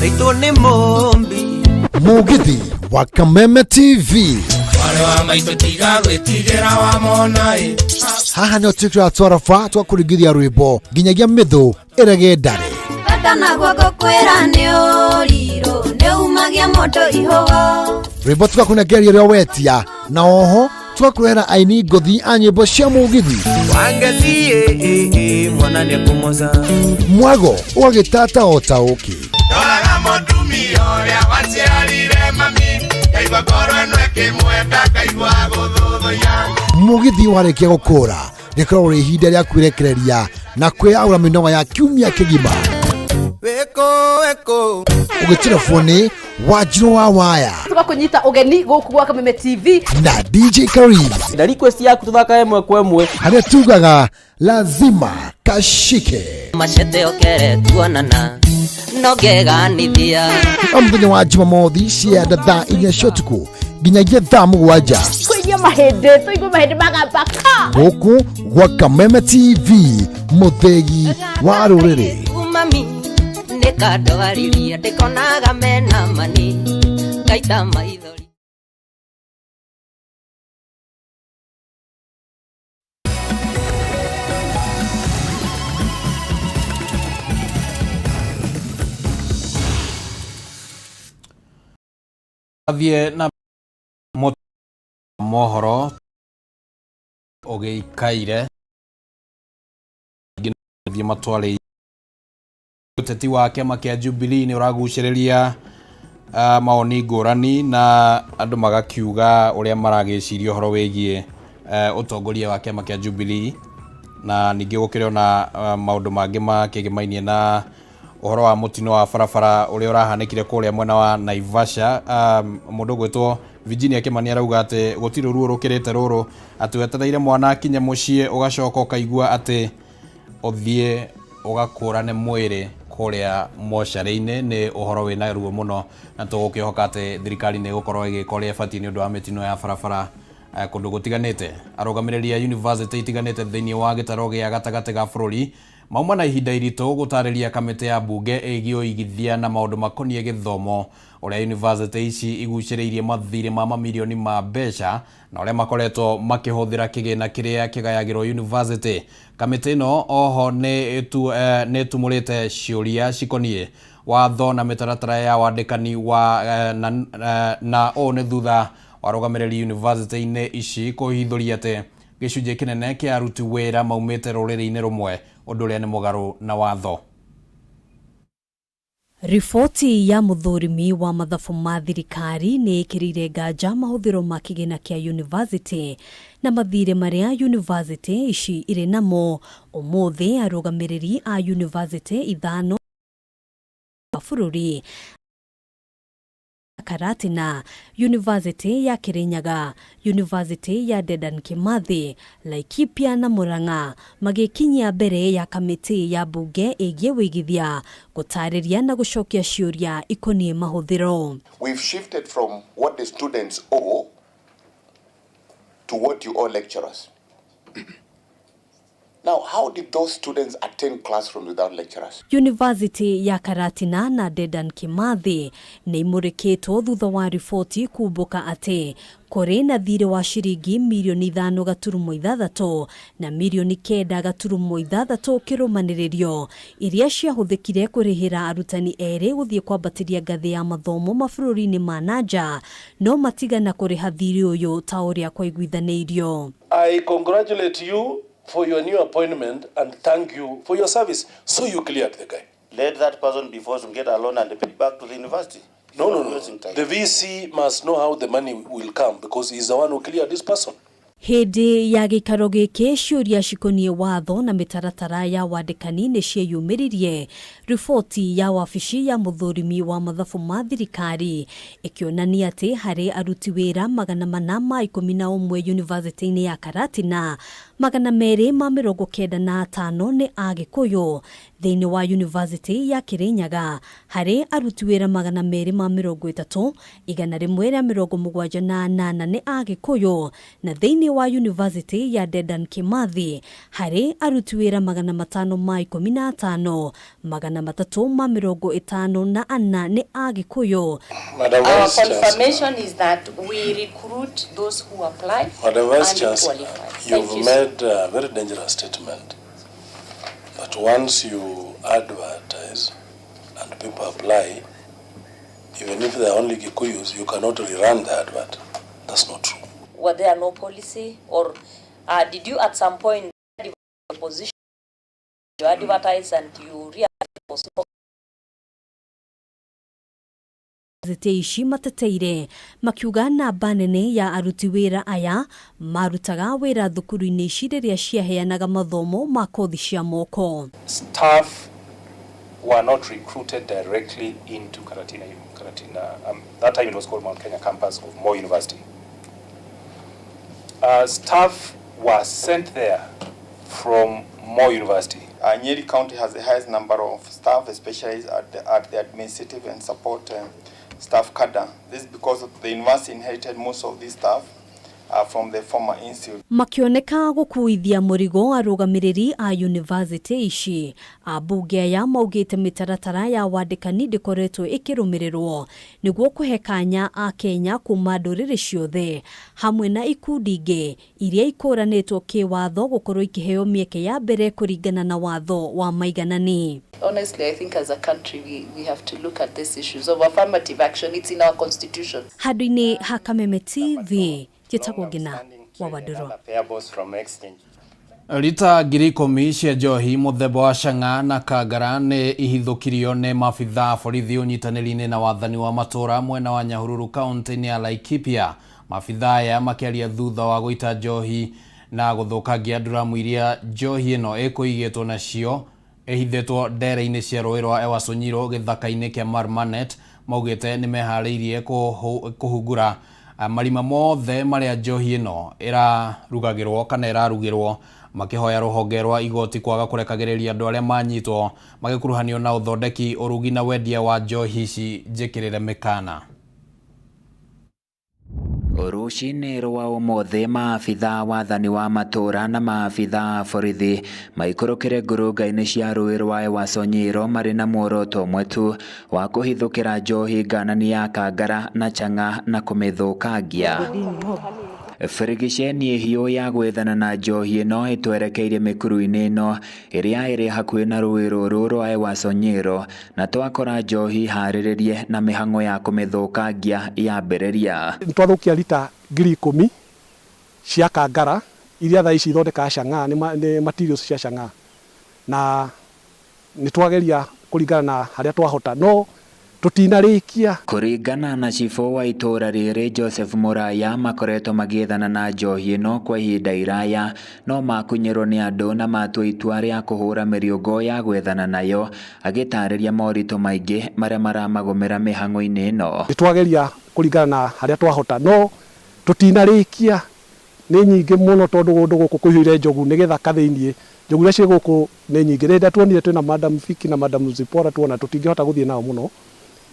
raitwo nĩ mũmbi. Mugithi wa Kameme TV. Mwarĩ wa maitũ tiga gwĩtigĩra wamona ĩ. Haha nĩho twĩkĩraga twaraba twa kũringithia rwĩmbo nginyagia mĩthũ ĩrege ndarĩ. Bata naguo ngũkwĩra nĩ ũrirũ nĩ umagia mũndũ ihũgo. Rwĩmbo tũgakũnengeria ũrĩa wetia na oho tũgakũrehera aini ngũthi a nyĩmbo cia mũgithi. Wangeci mwana nĩekũmoca. Mwago ũgagĩtata o ta ũkĩ. Ndoraga mũtumia ũrĩa waciarire mami ngaigua ngoro ĩno ĩkĩmwenda ngaigua gũthũthũya. Mũgithi warĩkia gũkũra rĩkoragwo rĩ ihinda rĩa kwĩrekereria na kwĩyaũra mĩnoga ya kiumia kĩgima. Wĩkũ wĩkũ. Ũgĩtirabwo nĩ Wanjirũ wa Waya Tũgakũnyita ũgeni gũkũ gwa Kameme TV. na DJ Kariz. Na request yaku tũthakae ĩmwe kwa ĩmwe. Harĩa tugaga lazima kashike. Machete okere tuonana no ngeganithia. O mũthenya wa Jumamothi cia thaa 4 cia ũtukũ nginyagia thaa 7. Tũigue mahĩndĩ, tũigue mahĩndĩ magamba ka. Gũkũ gwa Kameme TV, mũthĩgi wa rũrĩrĩ. Mami nĩkandwaririe ndĩkonaga mena mani ngaita maithori. Athiĩ na mohoro ũgĩikaire thiĩ matwarĩ ũteti wa kĩama kĩa Jubilee nĩ ũragucĩrĩria Mawoni ngũrani na andũ magakiuga ũrĩa maragĩciria ũhoro wĩgiĩ ũtongoria wa kĩama kĩa Jubilee, na ningĩ gũkĩrĩ ona maũndũ mangĩ makĩgĩmainie na ũhoro wa mũtino wa barabara ũrĩa ũrahanĩkire kũrĩa mwena wa Naivasha. Mũndũ ũgwĩtwo Virginia Kimani arauga atĩ gũtirĩ ruo rũkĩrĩte rũrũ, atĩ wetereire mwana akinye mũciĩ ũgacoka ũkaigua atĩ ũthiĩ ũgakũrane mwĩrĩ kũrĩa mocarĩ-inĩ. Nĩ ũhoro wĩna ruo mũno, na tũgũkĩhoka atĩ thirikari nĩ ĩgũkorwo ĩgĩka ũrĩa ĩbatiĩ nĩ ũndũ wa mĩtino ya barabara kũndũ gũtiganĩte. Arũgamĩrĩri a university itiganĩte thĩinĩ wa gĩtaro gĩa gatagatĩ ga bũrũri mauma na ihinda iritũ gũtarĩria kamĩtĩ ya mbunge ĩgiĩ ũigithia na maũndũ makoniĩ gĩthomo, ũrĩa university ici igucĩrĩirie mathirĩ ma mamirioni ma mbeca na ũrĩa makoretwo makĩhũthĩra kĩgĩna kĩrĩa kĩgayagĩrwo university. Kamĩtĩ ĩno oho nĩ ĩtumũrĩte ciũria cikoniĩ watho na mĩtaratara ya wandĩkani wa na ũũ nĩ thutha warũgamĩrĩri university-inĩ ici kũhithũria atĩ gĩcunjĩ kĩnene kĩa aruti wĩra maumĩte rũrĩrĩ-inĩ rũmwe, ũndũ ũrĩa nĩ mũgarũ na watho. Riboti ya mũthũrimi wa mathabu ma thirikari nĩ ĩkĩrĩire nganja mahũthĩro ma kĩgĩna kĩa university na mathirĩ marĩa university ici irĩ namo. Ũmũthĩ arũgamĩrĩri a university ithano wa bũrũri, Karatina, University ya Kirinyaga, University ya Dedan Kimathi, Laikipia na Murang'a magĩkinyia mbere ya kamĩtĩ ya mbunge ĩgiĩ wĩigithia gũtarĩria na gũcokia ciũria ikoniĩ mahũthĩro. We've shifted from what the students owe to what you owe lecturers. Now, how did those students attend classrooms without lecturers? University ya Karatina na Dedan Kimathi nĩ imũrĩkĩtwo thutha wa riboti kumbũka atĩ kũrĩ na thirĩ wa ciringi mirioni 5.6 na mirioni 9.6 kĩrũmanĩrĩrio iria ciahũthĩkire kũrĩhĩra arutani erĩ gũthiĩ kwambatĩria ngathĩ ya mathomo mabũrũri-inĩ ma nanja, no matigana kũrĩha thirĩ ũyũ ta ũrĩa kwaiguithanĩirio. I congratulate you for your new appointment and thank you for your service. So you cleared the guy. Let that person be forced to get a loan and pay back to the university. No. The VC must know how the money will come because he's the one who cleared this person. Hĩndĩ ya gĩikaro gĩkĩ ciũria cikoniĩ watho na mĩtaratara ya wandĩkani nĩ cieyumĩririe. Riboti ya wabici ya mũthũrimi wa mathabu ma thirikari ĩkĩonania atĩ harĩ aruti wĩra 411 university-inĩ ya Karatina, 295 nĩ Agĩkũyũ. Thĩinĩ wa university ya Kirinyaga harĩ aruti wĩra 230, 178 nĩ Agĩkũyũ, na thĩinĩ wa university ya Dedan Kimathi harĩ aruti wĩra 515, 354 nĩ Agĩkũyũ. Madam Our Vice Chancellor. confirmation is that we recruit those who apply Madam Vice and Chancellor, qualify. Thank you've you, sir. made a very dangerous statement that once you advertise and people apply, even if they are only Kikuyus, you cannot rerun the advert. That's not true. Were there no policy, or did you at some point develop a position you advertise and you realize there was no University ici mateteire makiuga namba nene ya aruti wĩra aya marutaga wĩra thukuru-inĩ ici rĩrĩa ciaheanaga mathomo ma kothi cia moko. Staff were not recruited directly into Karatina, that time it was called Mount Kenya campus of Moi University. Staff were sent there from Moi University. Nyeri County has the highest number of staff, especially at the administrative and support staff cadre. This is because the university inherited most of these staff from the former institute. Makioneka gũkuithia mũrigo arũgamĩrĩri a university ici. Ambunge aya maugĩte mĩtaratara ya wandĩkani ndĩkoretwo ĩkĩrũmĩrĩrwo nĩguo kũhe kanya a Kenya kuma ndũrĩrĩ ciothe hamwe na ikundi ingĩ iria ikũranĩtwo kĩwatho gũkorwo ikĩheo mĩeke ya mbere kũringana na watho wa maiganani. Honestly, I think as a country we have to look at these issues of affirmative action. It's in our constitution. Handũ-inĩ ha Kameme TV, njĩtagwo Ngina wa Wandũrũ. Rita 10,000 cia njohi mũthemba wa cang'a na kangara nĩ ihithũkirio nĩ maabithaa a borithi ũnyitanĩri-inĩ na wathani wa matũra mwena wa Nyahururu kaunti-inĩ ya Laikipia. Maabithaa aya makĩaria thutha wa gũita njohi na gũthũkangia nduramu iria njohi ĩno ĩkũigĩtwo nacio ĩhithĩtwo ndere-inĩ cia rũĩ rwa Ewaso Nyiro gĩthaka-inĩ kĩa Marmanet, maugĩte nĩmeharĩirie kũhungura marima mothe marĩa njohi ĩno ĩrarugagĩrwo kana ĩrarugĩrwo, makĩhoya rũhonge rwa igoti kwaga kũrekagĩrĩria andũ arĩa manyitwo magĩkuruhanio na ũthondeki, ũrugi na wendia wa njohi ici njĩkĩrĩre mĩkana. Rũcinĩ rwa ũmũthĩ maabithaa wathani wa matũra na maabithaa a borithi maikũrũkire ngurunga-inĩ cia rũĩ rwa Ewaso Nyiro marĩ na muoroto ũmwe tu wa kũhithũkĩra njohi nganani ya kangara na chang'a na kũmĩthũkangia. Birigiceni hiũ ya gwethana na njohi ĩno ĩtwerekeirie mĩkuru-inĩ ĩno ĩrĩa ĩrĩ hakuhĩ na rũĩ rũrũ rwa Ewaso Nyiro na twakora njohi harĩrĩrie na mĩhang'o ya kũmĩthũkangia yambĩrĩria. Nĩtwathũkia rita 10,000 cia kangara iria thaa ici ithondekaga chang'aa, nĩ materials cia chang'aa, na nĩtwageria kũringana na harĩa twahota no tũtinarĩkia. Kũringana na cibũ wa itũra rĩrĩ Joseph Muraya, makoretwo magĩethana na njohi ĩno kwa ihinda iraya no makunyĩrwo nĩ andũ na matua itua rĩa kũhũra mĩriũngũ ya gwethana nayo, agĩtarĩria moritũ maingĩ marĩa maramagũmĩra mĩhang'o-inĩ ĩno. Nĩtwageria kũringana na harĩa twahota no tũtinarĩkia, nĩ nyingĩ mũno tondũ kũndũ gũkũ kũihũire njogu, nĩ gĩthaka thĩiniĩ, njogu iria ciĩ gũkũ nĩ nyingĩ. Rĩrĩa tuonire twĩna Madam Viki na Madam Zipporah tuona tũtingĩhota gũthiĩ nao mũno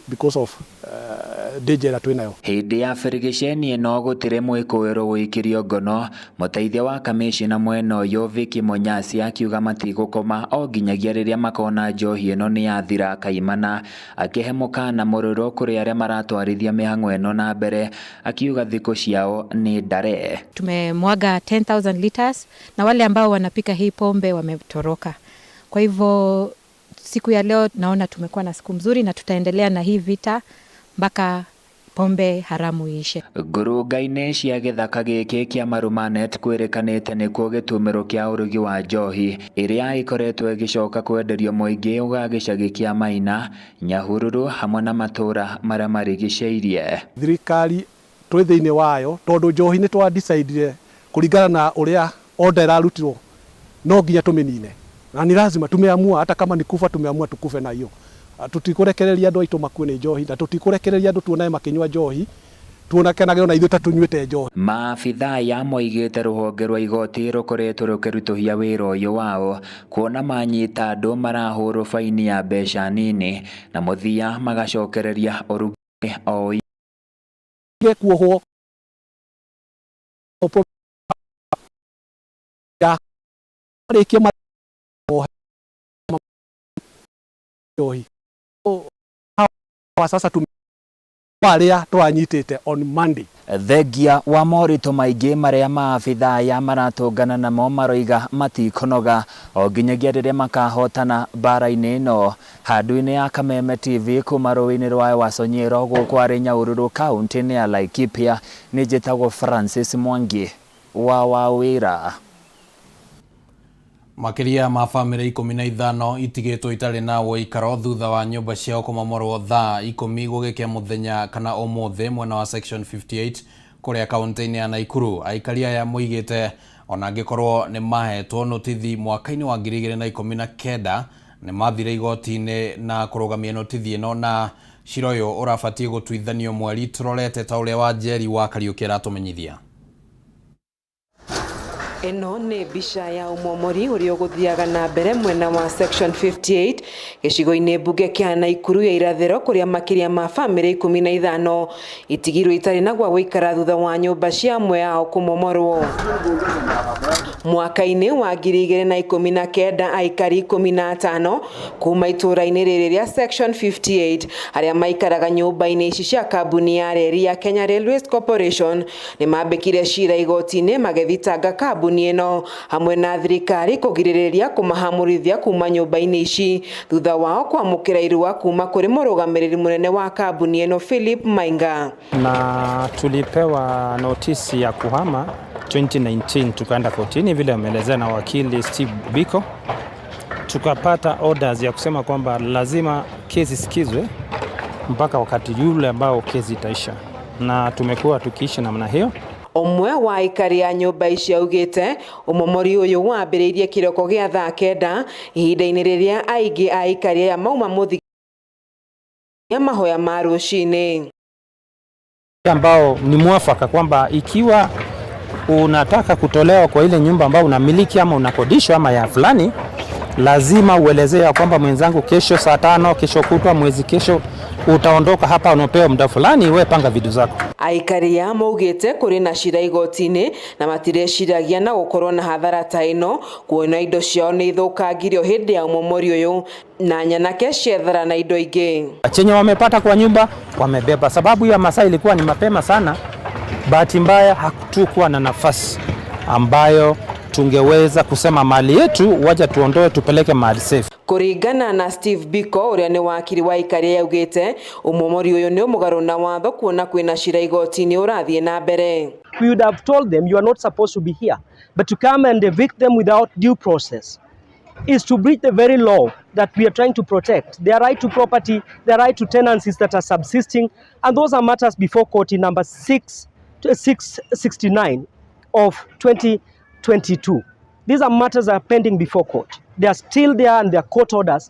because of danger ĩrĩa twĩnayo. Hĩndĩ ya birigiceni ĩno gũtirĩ mwĩkũĩrwo ũikirio ngono, mũteithia wa kamĩcina mwena ũyũ Vicky Munyasi akiuga matigũkoma o nginyagia rĩrĩa makona njohi ĩno nĩ yathira kaimana, akĩhe mũkana mũrũrũ kũrĩ arĩa maratwarithia mĩhang'o ĩno na mbere, akiuga thikũ ciao nĩ ndare. Tumemwaga 10,000 liters na wale ambao wanapika hii pombe wametoroka. Kwa hivyo siku ya leo naona tumekuwa na siku mzuri na tutaendelea na hii vita mpaka pombe haramu iishe. Ngurunga-inĩ cia gĩthaka gĩkĩ kĩa Marumanet kwĩrĩkanĩte nĩkuo gĩtumĩro kĩa ũrugi wa njohi ĩrĩa ĩkoretwo ĩgĩcoka kwenderio mũingĩ wa gĩcagi kĩa Maina, Nyahururu hamwe na matũra marĩa marigicĩirie. Thirikari twĩ thĩinĩ wayo tondũ njohi nĩ twa decide kũringana na ũrĩa order ĩrarutirwo no nginya tũmĩnine, na ni lazima tumeamua, hata kama ni kufa tumeamua tukufe na hiyo. Tũtikũrekereria andũ aitũ makue nĩ njohi na tũtikũrekereria andũ tuonae makĩnyua njohi tuonakenage ona ithuĩ ta tũnyuĩte njohi. Maabithaa aya moigĩte rũhonge rwa igoti rũkoretwo rũkĩritũhia wĩra ũyũ wao kuona manyita andũ marahũrwo baini ya mbeca nini na mũthia magacokereria ũrugi o kuohwo ya rĩkia njohi sasa arĩa twanyitĩte on Monday. Thengia wa moritũ maingĩ marĩa maabithaa aya maratũngana namo maroiga matikonoga o nginyagia rĩrĩa makahotana mbara-inĩ ĩno. Handũ-inĩ ya Kameme TV kuma rũĩ-inĩ rwa Ewaso Nyiro gũkũ arĩ Nyahururu kaunti-inĩ ya Laikipia, nĩ njĩtagwo Francis Mwangi wa Wawĩra. Makĩria ma bamĩrĩ 15 itigĩtwo itarĩ na ũikaro thutha wa nyũmba ciao kũmomorwo thaa 10 gũgĩkĩa mũthenya kana ũmũthĩ mwena wa section 58 kũrĩa kaunti-inĩ ya Nakuru. Aikari aya moigĩte ona angĩkorwo nĩ mahetwo notithi mwaka-inĩ wa 2019 nĩ mathire igoti-inĩ na kũrũgamia notithi ĩno na cira ũyũ ũrabatiĩ gũtuithanio mweri tũrorete ta ũrĩa wa Njeri wa Kariũki aratũmenyithia. Ĩno nĩ mbica ya ũmomori ũrĩa ũgũthiaga na mbere mwena wa section 58 gĩcigo-inĩ mbunge kĩa Nakuru ya irathĩro kũrĩa makĩria ma bamĩrĩ 15 itigirwo itarĩ na gwa gũikara thutha wa nyũmba cia amwe ao kũmomorwo. Mwaka-inĩ wa 2019 aikari 15 kuma itũũra-inĩ rĩrĩ rĩa section 58 arĩa maikaraga nyũmba-inĩ ici cia kambuni ya reri ya Kenya Railways Corporation nĩ mambĩkire cira igoti-inĩ magĩthitanga kambuni ĩno hamwe na thirikari kũgirĩrĩria kũmahamũrithia kuma nyũmba-inĩ ici thutha wao kwamũkĩra irũa kuma kũrĩ mũrũgamĩrĩri mũnene wa kambuni ĩno Philip Mainga. Na tulipewa notisi ya kuhama 2019 tukaenda kotini vile ameelezea na wakili Steve Biko, tukapata orders ya kusema kwamba lazima kesi isikizwe mpaka wakati yule ambao kesi itaisha, na tumekuwa tukiishi namna hiyo. Ũmwe wa aikari a nyũmba ici augĩte ũmomori ũyũ wambĩrĩirie kĩroko gĩa thaa kenda ihinda-inĩ rĩrĩa aingĩ a aikari aya mauma mũthia mahoya ma rũcinĩ. Ambao ni mwafaka kwamba ikiwa unataka kutolewa kwa ile nyumba ambayo unamiliki ama unakodishwa ama ya fulani, lazima uelezee ya kwamba mwenzangu, kesho saa 5, kesho kutwa, mwezi kesho utaondoka hapa, unapewa muda fulani, we panga vitu zako. Aikari aya maugĩte kũrĩ na cira igoti-inĩ na matireciragia na gũkorwo na hathara ta ĩno kuona indo ciao nĩ ithũkangirio hĩndĩ ya ũmomori ũyũ na nyanake ciethara na indo ingĩ. Chenye wamepata kwa nyumba wamebeba, sababu ya masaa ilikuwa ni mapema sana. Bahati mbaya hatukuwa na nafasi ambayo tungeweza kusema mali yetu wacha tuondoe tupeleke mahali safe. Kũringana na Steve Biko ũrĩa nĩ wakiri wa aikari augĩte ũmomori ũyũ nĩ mũgarũ na watho kuona kwĩna cira igoti-inĩ ũrathiĩ na mbere. We would have told them you are not supposed to be here, but to come and evict them without due process is to breach the very law that we are trying to protect, their right to property, their right to tenancies that are subsisting, and those are matters before court in number 669 of 2022. These are matters that are pending before court. They are still there and they are court orders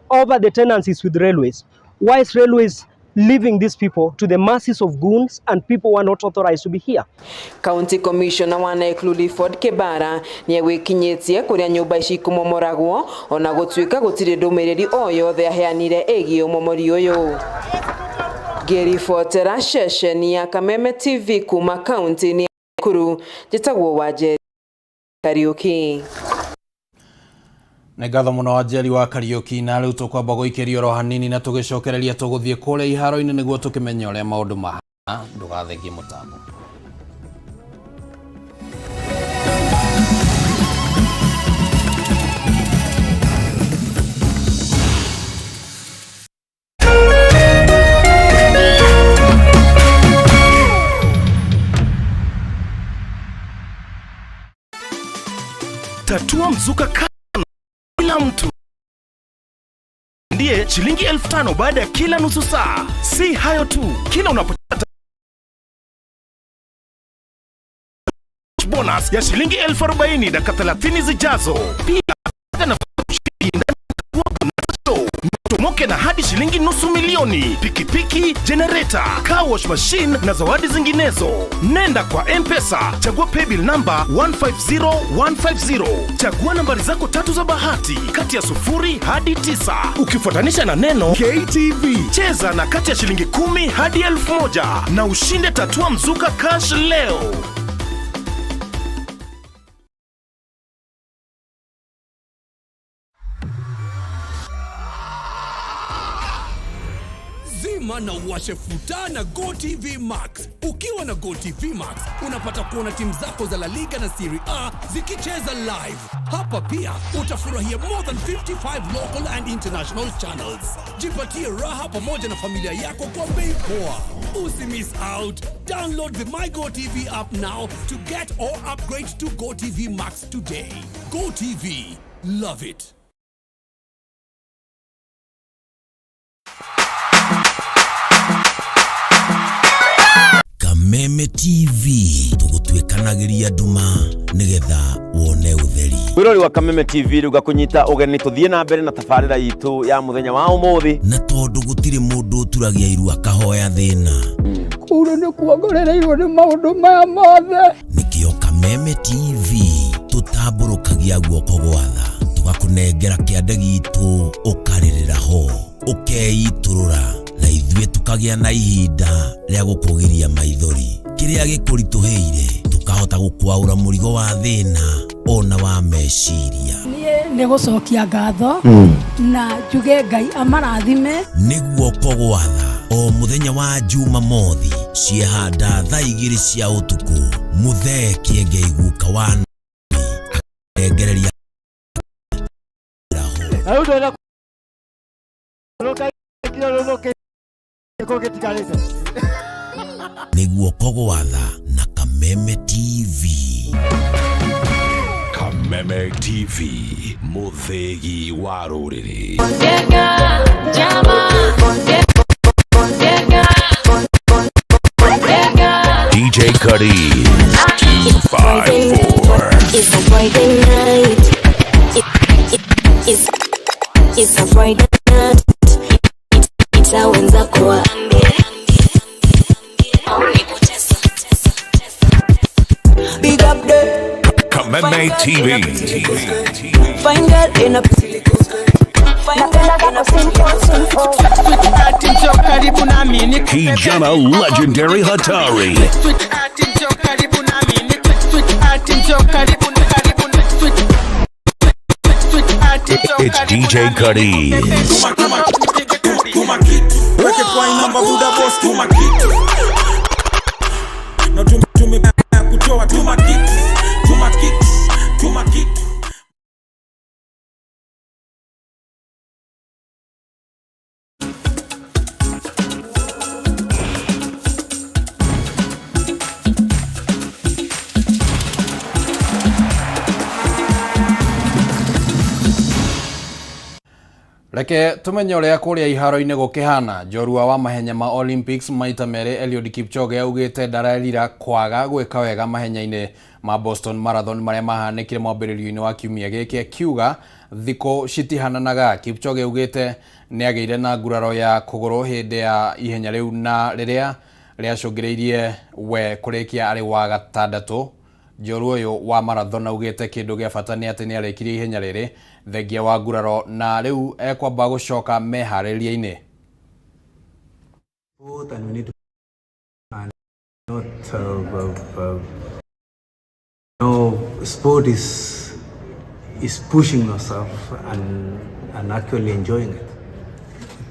over the tenancies with railways. Why is railways leaving these people to the masses of goons and people who are not authorized to be here? County Commissioner wa Nakuru Clifford Kibara nĩegwĩkinyĩtie kũrĩa nyũmba ici ikũmomoragwo ona gũtuĩka gũtirĩ ndũmĩrĩri o yothe aheanire ĩgiĩ ũmomori ũyũ. Ngĩribotera ceceni ya Kameme TV kuma kaunti-inĩ ya Nakuru, njĩtagwo Wanjeri Kariuki. Nĩ ngatho mũno Wanjeri wa Kariuki. Na rĩu tũkwamba gũikĩrio oro hanini na tũgĩcokereria tũgũthiĩ kũrĩa iharo-inĩ nĩguo tũkĩmenye ũrĩa maũndũ mahana. Ndũgathengie mũtambo. Tatua mzuka kila mtu ndiye shilingi 5,000 baada ya kila nusu saa. Si hayo tu, kila unapopata bonus ya shilingi 40,000 dakika 30 zijazo. Pia nafasi kushiriki ndani Tomoke na hadi shilingi 500,000, pikipiki, generator, car wash machine na zawadi zinginezo. Nenda kwa M-Pesa, chagua paybill number 150150. Chagua nambari zako tatu za bahati kati ya 0 hadi 9. Ukifuatanisha na neno KTV, cheza na kati ya shilingi 10 hadi 1,000 na ushinde Tatua Mzuka Cash leo. Zima na uwashe futa na GoTV Max. Ukiwa na GoTV Max unapata kuona timu zako za La Liga na Serie A zikicheza live. Hapa pia utafurahia more than 55 local and international channels. Jipatie raha pamoja na familia yako kwa bei poa. Usi miss out. Download the My GoTV app now to get or upgrade to GoTV Max today. GoTV. Love it. Kameme TV tũgũtuĩkanagĩria nduma nĩgetha wone ũtheri. Mwĩrori wa Kameme TV rĩu ngakũnyita ũgeni tũthiĩ na mbere na tabarĩra itũ ya mũthenya wa ũmũthĩ. Na tondũ gũtirĩ mũndũ ũturagia iru akahoya thĩna, Kũu nĩ kuongorereirwo nĩ maũndũ maya mothe. Nĩkĩo Kameme TV tũtambũrũkagia guoko gwa tha tũgakũnengera kĩande gitũ ũkarĩrĩra ho ũkeitũrũra na ithuĩ tũkagĩa na ihinda rĩa gũkũgiria maithori kĩrĩa gĩkũritũhĩire tũkahota gũkwaũra mũrigo wa thĩna ona wa meciria. Niĩ nĩ gũcokia ngatho na njuge Ngai amarathime. Nĩ guoko gwa tha o mũthenya wa Jumamothi ciehanda thaa 2 cia ũtukũ mũthee Kĩengei guka wa akengereria. Nĩ guoko gwa tha na Kameme. Kameme TV. Kameme TV, mũthĩgi wa rũrĩrĩ. DJ Cuddy 254. It's a Friday night. It's a Friday night. Ita wenzako waambie. Big up there. Kameme TV. Fine girl in a Fine girl in a Kijana Legendary Hatari. It's DJ Cuddy. Weke kwa inamba buda boss, tuma kitu na tume kutoa, tuma kitu, tuma kitu, tuma kitu. Reke tumenye uria kuria iharo-inĩ gũkĩhana. Njorua wa mahenya ma Olympics maita merĩ Eliud Kipchoge augĩte ndarerira kwaga gwĩka wega mahenya-inĩ ma Boston Marathon marĩa mahanĩkire mwambĩrĩrio-inĩ wa kiumia gĩkĩ, akiuga thikũ citihananaga. Kipchoge augĩte nĩagĩire na nguraro ya kũgũrũ hĩndĩ ya ihenya rĩu na rĩrĩa rĩacũngĩrĩirie we kũrĩkia arĩ wa gatandatũ. Njorua ũyũ wa marathon augĩte kĩndũ gĩa bata nĩ atĩ nĩarĩkirie ihenya rĩrĩ thengia wa nguraro na rĩu ekwamba gũcoka meharĩria-inĩ. Both and we need to and not no sport is pushing yourself and actually enjoying it.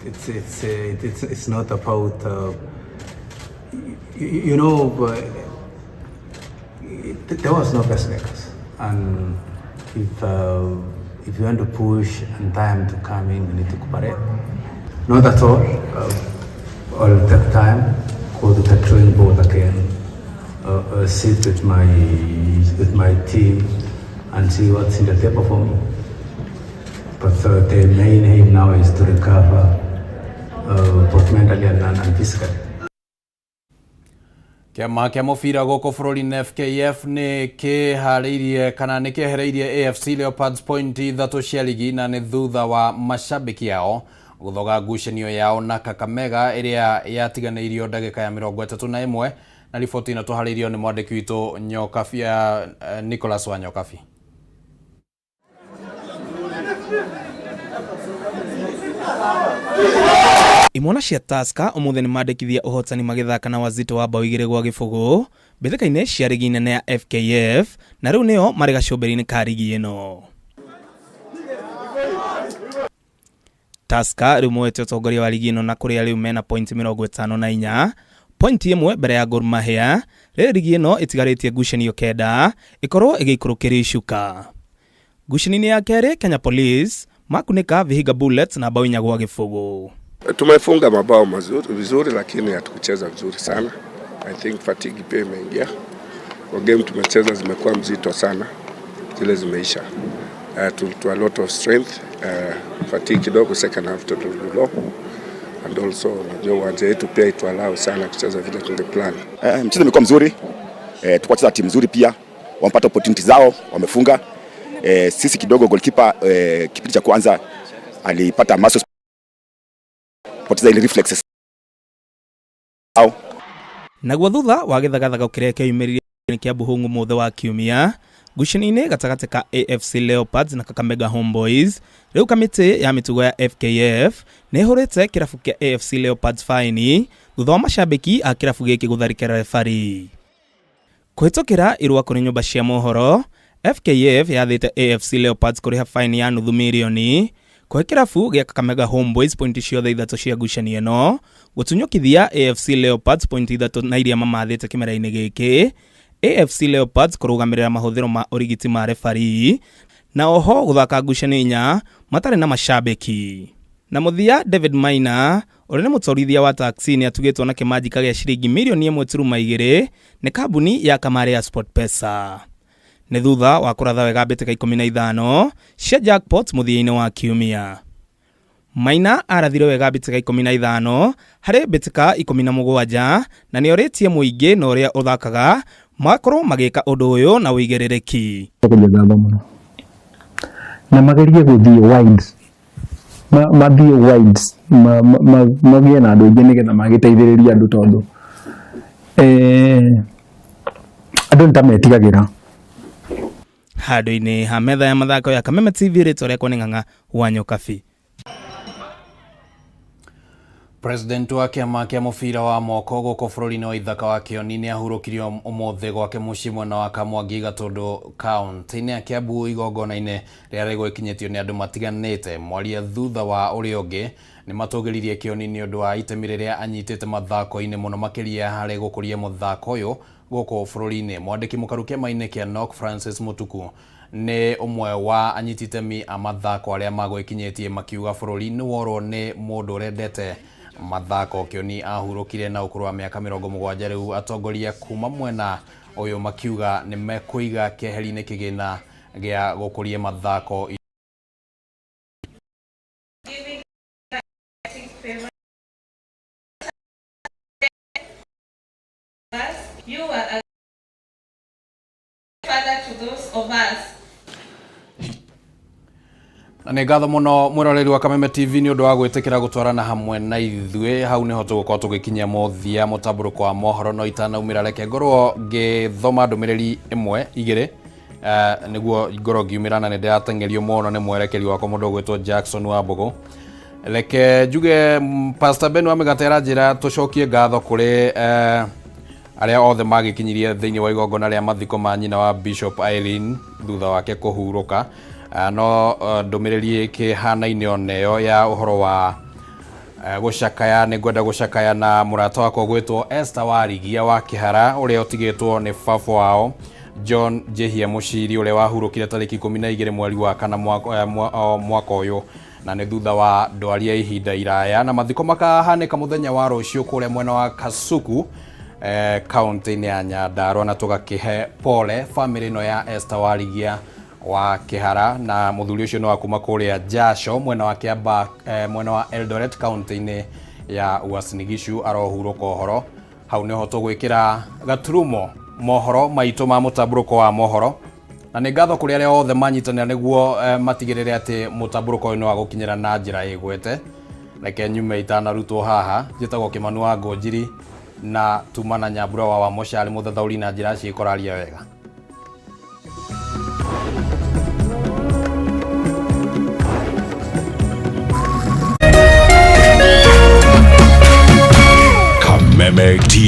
It's not about you, you know there was no pacemakers, and if you want to push and time to come in, you need to cooperate. Not at all. I'll take time, go to the drawing board again, sit with my team, and see what's in the table for me. But the main aim now is to recover, both mentally and physically. Kĩama kĩa mũbira gũkũ bũrũri-inĩ FKF nĩ kĩharĩirie kana nĩ kĩehereirie AFC Leopards point ithatũ cia ligi na nĩ thutha wa mashabiki ao gũthoga ngucanio yao na Kakamega ĩrĩa yatiganĩirio ndagĩka ya 31 na riboti ĩno tũharĩirio nĩ mwandĩki witũ Nyokabi, Nicholas wa Nyokabi. Imwana cia Tusker umuthi nĩ mandĩkithia ũhotani magĩthaka na Wazito wa bao 2-0 mbĩtĩka-inĩ cia rigi nene ya FKF na rĩu nĩo marĩ gacũmbĩrĩ-inĩ ka rigi ĩno. Tusker rĩu moete ũtongoria wa rigi ĩno na kũrĩa rĩu mena pointi 54, pointi ĩmwe mbere ya Gor Mahia. Rĩrĩ rigi ĩno ĩtigarĩtie ngucanio 9 ĩkorwo ĩgĩikũrũkĩria icuka. Ngucanio-inĩ ya kerĩ Kenya Police makunĩka Vihiga Bullets na bao 4-0. Tumefunga mabao mazuri vizuri, lakini hatukucheza vizuri sana. I think fatigue pia imeingia kwa game. Tumecheza zimekuwa mzito sana, zile zimeisha. To a lot of strength, fatigue kidogo second half to low, and also unajua uwanja wetu pia ituallow sana kucheza vile tungeplan. Mchezo umekuwa mzuri, tulikuwa cheza timu nzuri pia, wamepata opportunity zao, wamefunga. Sisi kidogo goalkeeper, kipindi cha kwanza alipata muscle poteza ile reflexes. Au naguo thutha wa gĩthagathago kĩrĩa kĩoimĩrire kĩa Buhungu mũthĩ wa kiumia ngucanio-inĩ gatagatĩ ka AFC Leopards na Kakamega Homeboys, rĩu kamĩtĩ ya mĩtugo ya FKF nĩ ĩhũrĩte kĩrabu kĩa AFC Leopards faini thutha wa mashabiki a kĩrabu gĩkĩ gũtharĩkĩra refari. Kũhĩtũkĩra irũa kũrĩ nyũmba cia mohoro, FKF yathĩte AFC Leopards kũrĩha faini ya nuthu mirioni kũhe kĩrabu gĩa Kakamega Homeboys pointi ciothe ithatũ cia ngucanio ĩno, gũtunyũkithia AFC Leopards pointi ithatũ na iria mamathĩte kĩmera-inĩ gĩkĩ, AFC Leopards kũrũgamĩrĩra mahũthĩro ma ũrigiti ma refari, na oho gũthaka ngucanio inya matarĩ na mashabiki. Na mũthia David Maina ũrĩa nĩ mũtwarithia wa taxi nĩ atugĩtwo na kĩmanjika gĩa ciringi mirioni 1.2 nĩ kambuni ya kamarĩ ya SportPesa. Nĩ thutha wa kũratha wega mbĩtĩka 15 cia jackpot mũthia-inĩ wa kiumia. Maina arathire wega mbĩtĩka 15 harĩ mbĩtĩka 17 na nĩorĩtie mũingĩ na ũrĩa ũthakaga makorwo magĩka ũndũ ũyũ na ũigĩrĩrĩki. Ngatho mũno na magerie gũthiĩ wide, mathiĩ wide, magĩe na andũ aingĩ nĩgetha magĩteithĩrĩrie andũ tondũ andũ nĩ ta metigagĩra. Handũ-inĩ ha metha ya mathako ya Kameme TV, rĩtwa rĩakwa nĩ Ng'ang'a wa Nyokabi. President wa kĩama kĩa mũbira wa moko gũkũ bũrũri-inĩ wa Ithaka wa Kĩoni nĩ ahurũkirio ũmũthĩ gwake mũciĩ mwena wa Kamwangi Gatũndũ kaunti-inĩ ya Kiambu igongona-inĩ rĩrĩa rĩgũgĩkinyĩtio nĩ andũ matiganĩte. Mwaria thutha wa ũrĩa ũngĩ nĩ matũgĩririe Kĩoni nĩ ũndũ wa itemi rĩrĩa anyitĩte mathako-inĩ mũno makĩria harĩ gũkũria mũthako ũyũ gũkũ bũrũri-inĩ. Mwandĩki mũkaru kĩama-inĩ kĩa NOC Francis Mutuku nĩ ũmwe wa anyiti itemi a mathako arĩa magwĩkinyĩtie makiuga bũrũri nĩ worwo nĩ mũndũ ũrendete mathako. Kĩoni ahurũkire na ũkũrũ wa mĩaka 70 rĩu atongoria kuma mwena ũyũ makiuga nĩ mekũiga keheri-inĩ kĩgĩna gĩa gũkũria mathako. You were a father to those of us. Na nĩ ngatho mũno mwĩroreri wa Kameme TV nĩ ũndũ wa gwĩtĩkĩra gũtwarana hamwe na ithuĩ. Hau nĩho tũgũkorwo tũgĩkinyia mũthia mũtambũrũko wa mohoro, no itanaumĩra reke ngorwo ngĩthoma ndũmĩrĩri ĩmwe igĩrĩ nĩguo ngorwo ngiumĩra, na nĩ ndĩrateng'erio mũno nĩ mwerekeri wakwa mũndũ ũgwĩtwo Jackson Wambũgũ. Reke njuge Pastor Ben wa Mĩgate aranjĩra tũcokie ngatho kũrĩ arĩa othe magĩkinyirie thĩinĩ wa igongona rĩa mathiko ma nyina wa Bishop Irene thutha wake kũhurũka. No ndũmĩrĩri ĩkĩhanaine oneyo ya ũhoro wa gũcakaya, nĩ ngwenda gũcakaya na mũrata wakwa ũgwĩtwo Esther Warigia wa Kĩhara ũrĩa ũtigĩtwo nĩ baba wao John Njihia Mũciri ũrĩa wahurũkire tarĩki 12 mweri wa kana mwaka ũyũ, na nĩ thutha wa ndwari ya ihinda iraya, na mathiko makahanĩka mũthenya wa rũciũ kũrĩa mwena wa Kasuku kaunti-inĩ ya Nyandarua, na tũgakĩhe pole famĩlĩ ĩno ya Esther Warigia wa Kĩhara, na mũthuri ũcio nĩ wa kuma kũrĩa Jasho mwena wa Kiambaa, mwena wa Eldoret kaunti-inĩ ya Uasin Gishu arohurũka ũhoro. Hau nĩho tũgwĩkĩra gaturumo mohoro maitũ ma mũtambũrũko wa mohoro, na nĩ ngatho kũrĩ arĩa othe manyitanĩra nĩguo matigĩrĩre atĩ mũtambũrũko ũyũ nĩ wa gũkinyĩra na njĩra ĩgwete. Reke nyume itanarutwo haha. Njĩtagwo Kĩmanu wa Ngũnjiri na tuma na Nyambura wa Wamũcarĩ mũthathaũri na njĩra ciĩkoraria wega. Kameme TV.